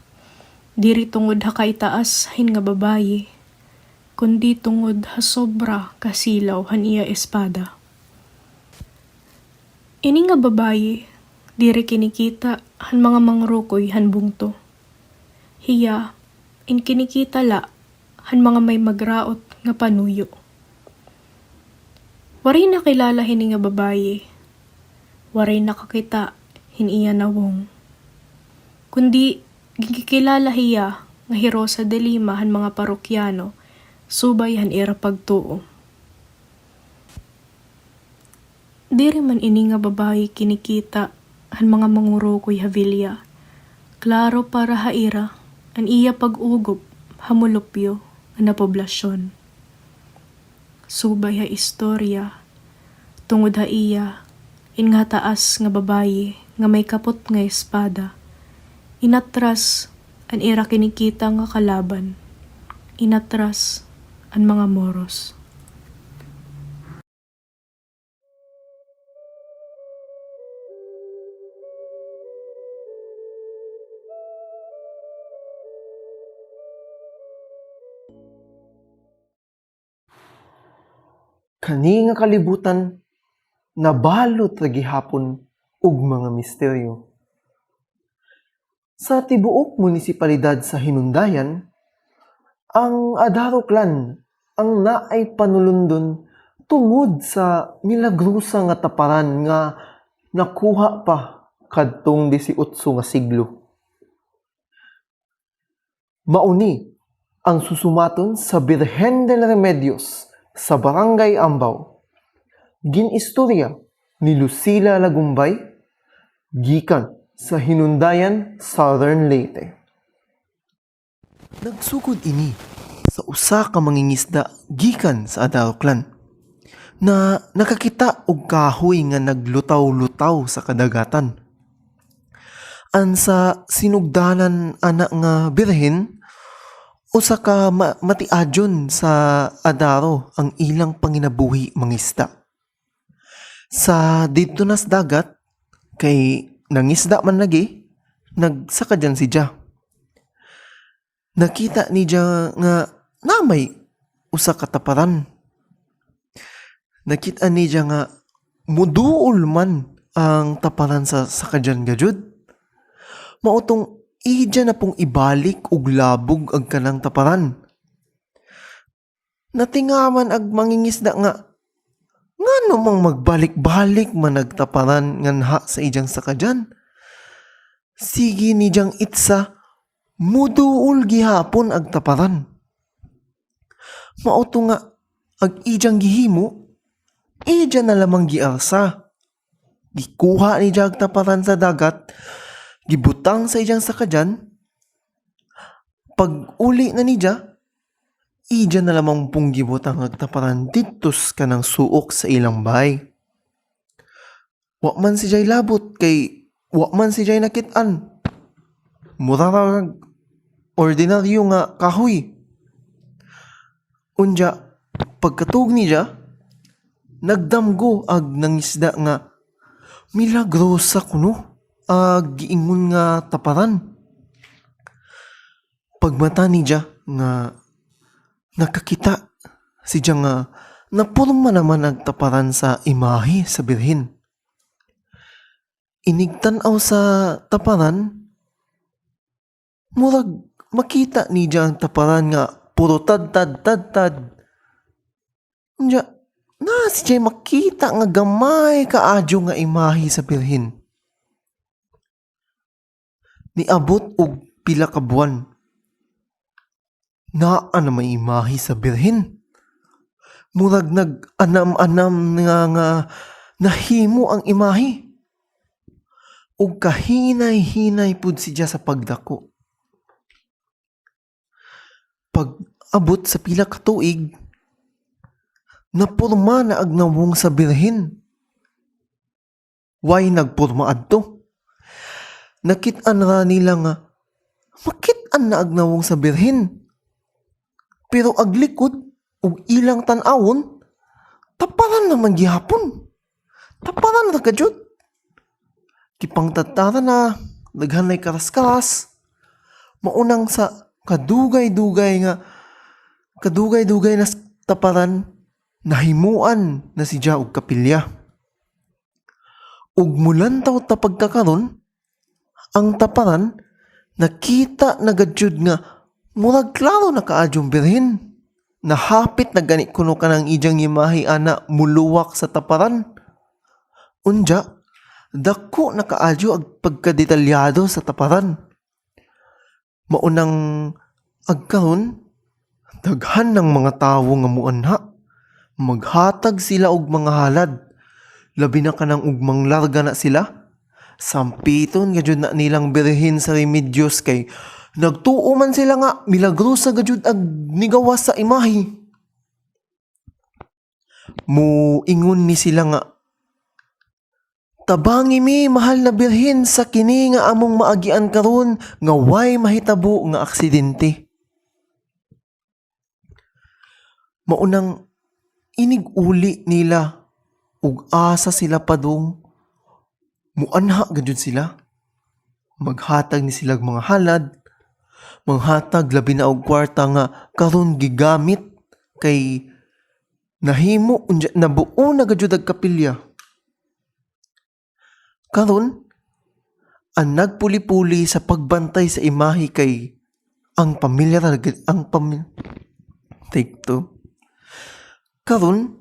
diri tungod ha kaitaas hin nga babayi, kundi tungod ha sobra kasilaw han iya espada. Ini nga babayi, diri kinikita han mga mangrukoy han bungto. Hiya, in kinikita la han mga may magraot nga panuyo. Waray nakilala hini nga babayi. Waray nakakita hin iya nawong. Kundi, ginkikilala hiya nga hi Rosa de Lima han mga parokyano, subay han ira pagtuo. Diri man ini nga babayi kinikita han mga mangurukoy ha Villa. Klaro para ha ira an iya pag-ugop ha molupyo nga poblasyon. Subay ha istorya, tungod ha iya, in nga taas nga babayi nga may kapot nga espada, inatras an ira kinikita nga kalaban, inatras an mga Moros. Kani nga kalibutan nabalot ra gihapon og mga misteryo. Sa tibuok munisipalidad sa Hinundayan, ang Adaro Clan ang naay panulundon tungod sa milagrosa nga taparan nga nakuha pa kadtong disiotso nga siglo. Mao ni ang susumaton sa Birhen del Remedios sa Barangay Ambao. Gin-istorya ni Lucila Lagumbay, gikan sa Hinundayan, Southern Leyte. Nagsugod ini sa usa ka mangingisda gikan sa Adaro Clan na nakakita og kahoy nga naglutaw-lutaw sa kadagatan. An sa sinugdanan ana nga birhen, usa ka ma-, matiadyon sa Adaro ang ilang panginabuhi mangisda. Sa didto na sa dagat, kay nangisda man lagi, nagsakadyan sidya. Nakita ni dya nga naa may usa ka taparan. Nakit-an niya nga muduol man ang taparan sa sakadyan gajud. Mao tong iya na pong ibalik ug labog ang kanang taparan. Natingaman ang mangingisda nga, ngano mang magbalik-balik man ang taparan nganha sa iyang sakadyan? Sige niyang itsa, muduol gihapon ang taparan. Mao to nga, ang iyang gihimo, iya na lamang giarsa. Gikuha niya ang taparan sa dagat, gibutang sa iyang sakadyan. Pag-uli na niya, iya na lamang pong gibutang ang taparan didto sa kanang suok sa ilang balay. Wa man siya'y labot kay wa man siya'y nakit-an. Mura ra og ordinaryo nga kahoy. Unya, pagkatug niya, nagdamgo ang nangisda nga milagrosa kuno ang giingon nga taparan. Pagmata niya nga nakakita siya nga naporma naman ang taparan sa imahe sa Birhen. Inigtan-aw sa taparan, murag makita niya ang taparan nga puro tadtad, tadtad. Unya, naa siya'y makita nga gamay kaadyo nga imahe sa Birhen. Niabot og pila ka buwan. Naa na may imahe sa Birhen. Murag nag-anam-anam nga, nga nahimo ang imahe. Ug kahinay-hinay pud siya sa pagdako. Pag-abot sa pila ka tuig, naporma na ang nawong sa Birhen. Way nagporma adto. Nakit-an ra nila nga, makit-an na ang nawong sa Birhen. Pero ang likod, ug ilang tan-awon, taparan naman gihapon. Taparan ra gajud. Gipangtadtaran na, daghan na'y karas-karas. Mao nang sa kadugay-dugay nga, kadugay-dugay na s-, taparan, nahimuan na siya og kapilya. Ug mulantaw ta pagkakaron, ang taparan, nakita na gajud nga murag klaro na kaadyo ang Birhen. Nahapit na gani kuno kanang iyang imahe ana muluwak sa taparan. Unya, dako na kaadyo ang pagkadetalyado sa taparan. Mao nang agkaron, daghan na mga tawo nga muanha. Maghatag sila og mga halad. Labi na kanang ug manglarga na sila. Sampiton gajud na nilang Birhen sa Remedios kay nagtuo man sila nga milagrosa gajud ang nigawas sa imahe. Moingon ni sila nga, "Tabangi mi, mahal na Birhen, sa kini nga among maagian karon nga way mahitabo nga aksidente." Mao nang inig-uli nila ug asa sila padung, muanha gajud sila. Maghatag ni sila og mga halad, manghatag labi na og kwarta nga karon gigamit kay nahimo, unya, nabuo na gajud ang kapilya. Karon, ang nagpuli-puli sa pagbantay sa imahe kay ang pamilya ra gad-, ang pamil-, take two. Karon,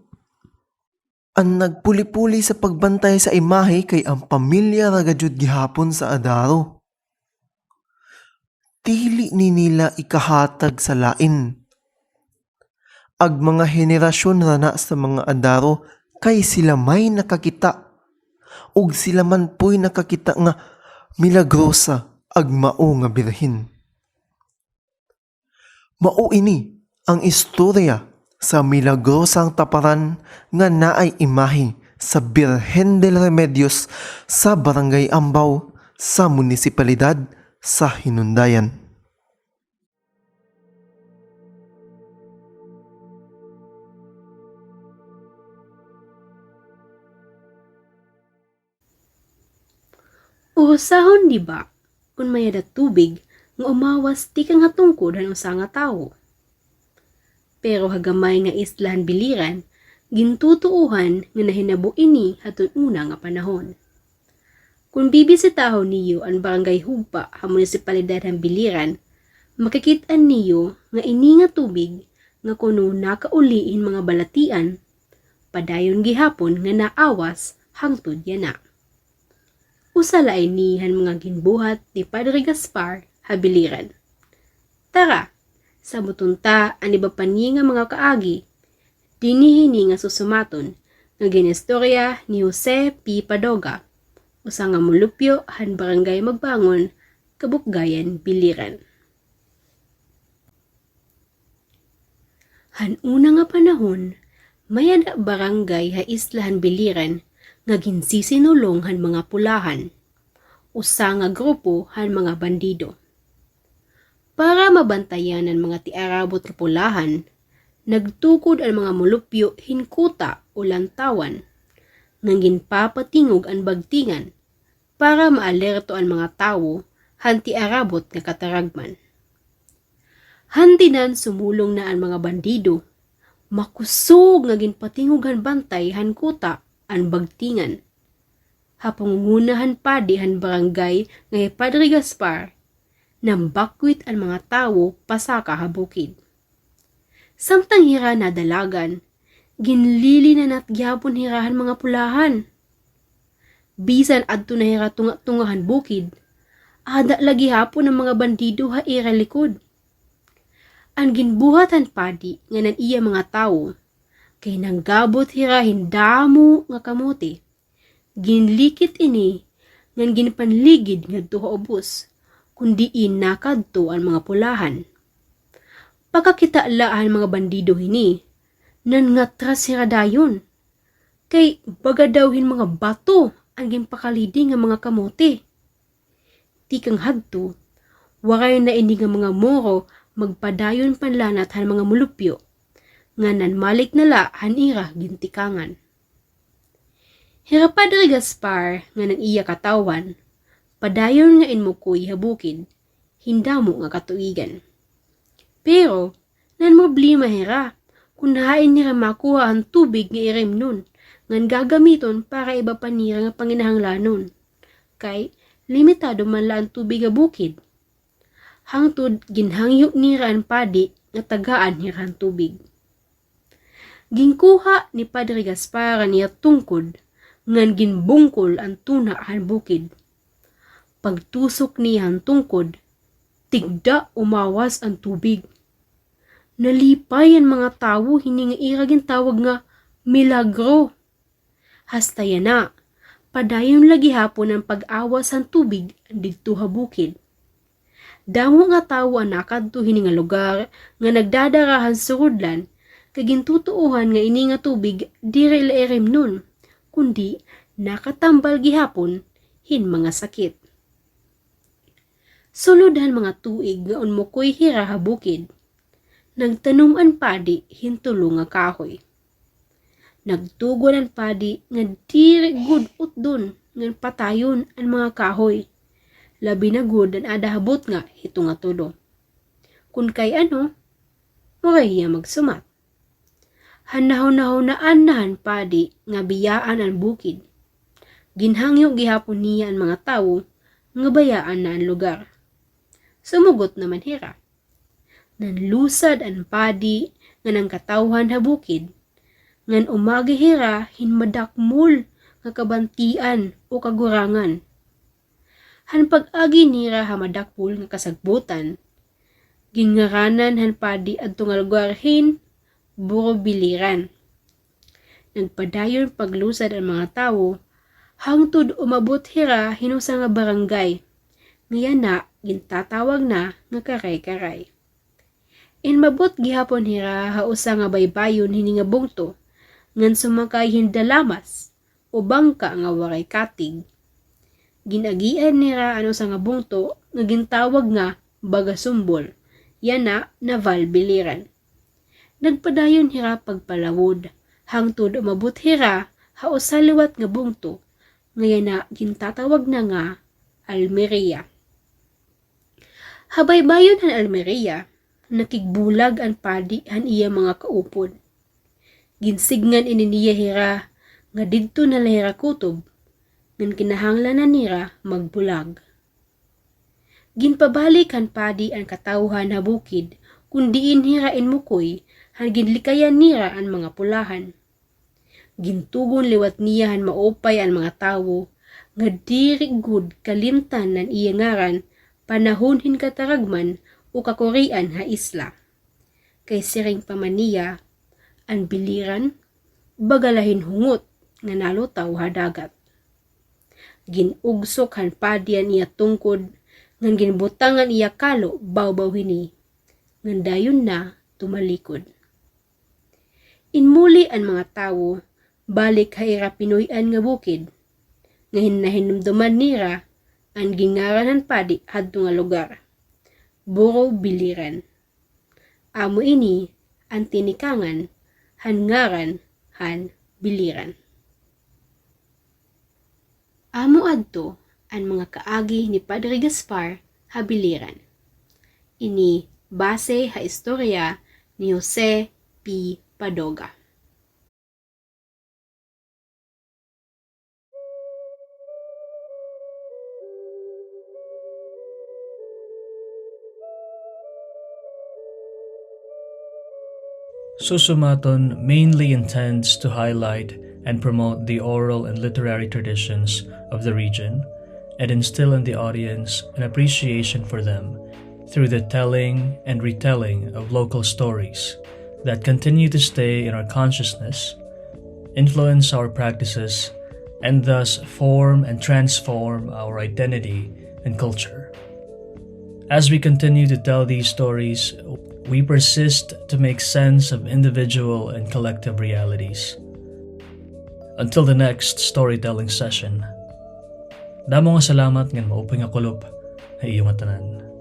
ang nagpuli-puli sa pagbantay sa imahe kay ang pamilya ra gajud gihapon sa Adaro. Dili ni nila ikahatag sa lain. Ag mga henerasyon ra na sa mga Adaro kay sila may nakakita, ug sila man po'y nakakita nga milagrosa ag mao nga birhen. Mao ini ang istorya sa milagrosang taparan nga naay imahe sa Birhen del Remedios sa Barangay Ambao sa Munisipalidad sa Hinundayan. Uhosahon, di ba, kon may-ada tubig nga umawas tikang ha tungkod han usa nga tawo? Pero ha gamay nga isla han Biliran, gintutuohan nga nahinabo ini hadton una nga panahon. Kon bibisitahon niyo an Barangay Hugpa ha munisipalidad han Biliran, makikit-an niyo nga ini nga tubig nga kuno nakauli hin mga balatian, padayon gihapon nga naawas hangtod yana. Usa la ini han mga ginbuhat ni Padre Gaspar ha Biliran. Tara, sabuton ta an iba pa ni nga mga kaagi dinhi hini nga susumaton nga ginistorya ni Jose P. Padoga, usa nga mulupyo han Barangay Magbangon, Kabukgayan, Biliran. Han una nga panahon, may-ada barangay ha isla han Biliran nga ginsisinulong han mga pulahan, usa nga grupo han mga bandido. Para mabantayan an mga tiarabot nga pulahan, nagtukod an mga mulupyo hin kuta o lantawan, nga ginpapatingog an bagtingan para maalerto an mga tawo han tiarabot nga kataragman. Han dinan sumulong na an mga bandido, makusog nga ginpatingog han bantay han kuta an bagtingan. Ha pangunguna han padi han barangay nga hi Padre Gaspar, nambakwit an mga tawo pasaka ha bukid. Samtang hira nadalagan, ginlilinanat gihapon hira han mga pulahan. Bisan adto na hira tunga-tunga han bukid, ada la gihapon an mga bandido ha ira likod. An ginbuhat han padi ngan an iya mga tawo, kay nanggabot hira hin damo nga kamote. Ginlikit ini ngan ginpanligid ngadto ha ubos, kon diin nakadto an mga pulahan. Pakakita la han mga bandido hini, nangatras hira dayon, kay baga daw hin mga bato an ginpakalidi nga mga kamote. Tikang hadto, waray na ini nga mga moro magpadayon panlanat han mga mulupyo, ngan nanmalik na la han ira gintikangan. Hira Padre Gaspar ngan an iya katawhan, padayon nga inmukoy ha bukid hin damo nga katuigan. Pero, nanmroblema hira kon hain nira makuha an tubig nga irimnon ngan gagamiton para iba pa nira nga panginahanglanon. Kay limitado man la an tubig ha bukid. Hangtod ginhangyo nira an padi nga tagaan hira han tubig. Ginkuha ni Padre Gaspar an iya tungkod ngan ginbungkol an tuna han bukid. Pagtusok niya han tungkod, tigda umawas an tubig. Nalipay an mga tawo hini nga ira gintawag nga milagro. Hasta yana, padayon la gihapon an pag-awas han tubig didto ha bukid. Damo nga tawo an nakadto hini nga lugar nga nagdadara han surudlan, kay gintutuohan nga ini nga tubig diri la irimnon, kundi nakatambal gihapon hin mga sakit. Sulod han mga tuig nga unmukoy hira ha bukid, nagtanom an padi hin tulo nga kahoy. Nagtugon an padi nga diri gud utdon ngan patayon an mga kahoy, labi na gud an ada ha butnga hito nga tulo. Kon kay ano, waray hiya magsumat. Han nahunahunaan na han padi nga biyaan an bukid, ginhangyo gihapon niya an mga tawo nga bayaan na an lugar. Sumugot naman hira. Nanlusad an padi ngan an katawhan ha bukid, ngan umagi hira hin madakmol nga kabantian o kagurangan. Han pag-agi nira ha madakmol nga kasagbutan, ginngaranan han padi adto nga lugar hin Burubiliran. Nagpadayon paglusad an mga tawo, hangtod umabot hira hin usa nga barangay, nga yana gintatawag na nga Karay-Karay. Inmabot gihapon hira ha usa nga baybayon hini nga bungto, ngan sumakay hin dalamas o bangka nga waray katig. Gin-agian nira an usa nga bungto nga gintawag nga Bagasumbol, yana Naval Biliran. Nagpadayon hira pagpalawod, hangtod umabot hira ha usa liwat nga bungto, nga yana gintatawag na nga Almeria. Ha baybayon han Almeria, nakigbulag an padi han iya mga kaupod. Ginsidngan ini niya hira nga didto na la hira kutob, ngan kinahanglan na nira magbulag. Ginpabalik han padi an katawhan ha bukid kon diin hira inmukoy han ginlikayan nira an mga pulahan. Gintugon liwat niya han maupay an mga tawo nga diri gud kalimtan an iya ngaran panahon hin kataragman o kakurian ha isla. Kay siring pa man niya, an Biliran, baga la hin hungot nga nalutaw ha dagat. Gin-ugsok han padi an iya tungkod, ngan ginbutang an iya kalo bawbaw hini, ngan dayon na tumalikod. Inmuli an mga tawo balik ha ira pinuy-an nga bukid, nga hin-, nahinumduman nira an ginngaran han padi hadto nga lugar, Buro Biliran. Amo ini an tinikangan han ngaran han Biliran. Amo adto an mga kaagi ni Padre Gaspar ha Biliran. Ini base ha istorya ni Jose P. Padoga. Susumaton mainly intends to highlight and promote the oral and literary traditions of the region and instill in the audience an appreciation for them through the telling and retelling of local stories that continue to stay in our consciousness, influence our practices, and thus form and transform our identity and culture. As we continue to tell these stories, we persist to make sense of individual and collective realities. Until the next storytelling session, damo nga salamat ngan maupay nga kulop ha iyo ngatanan.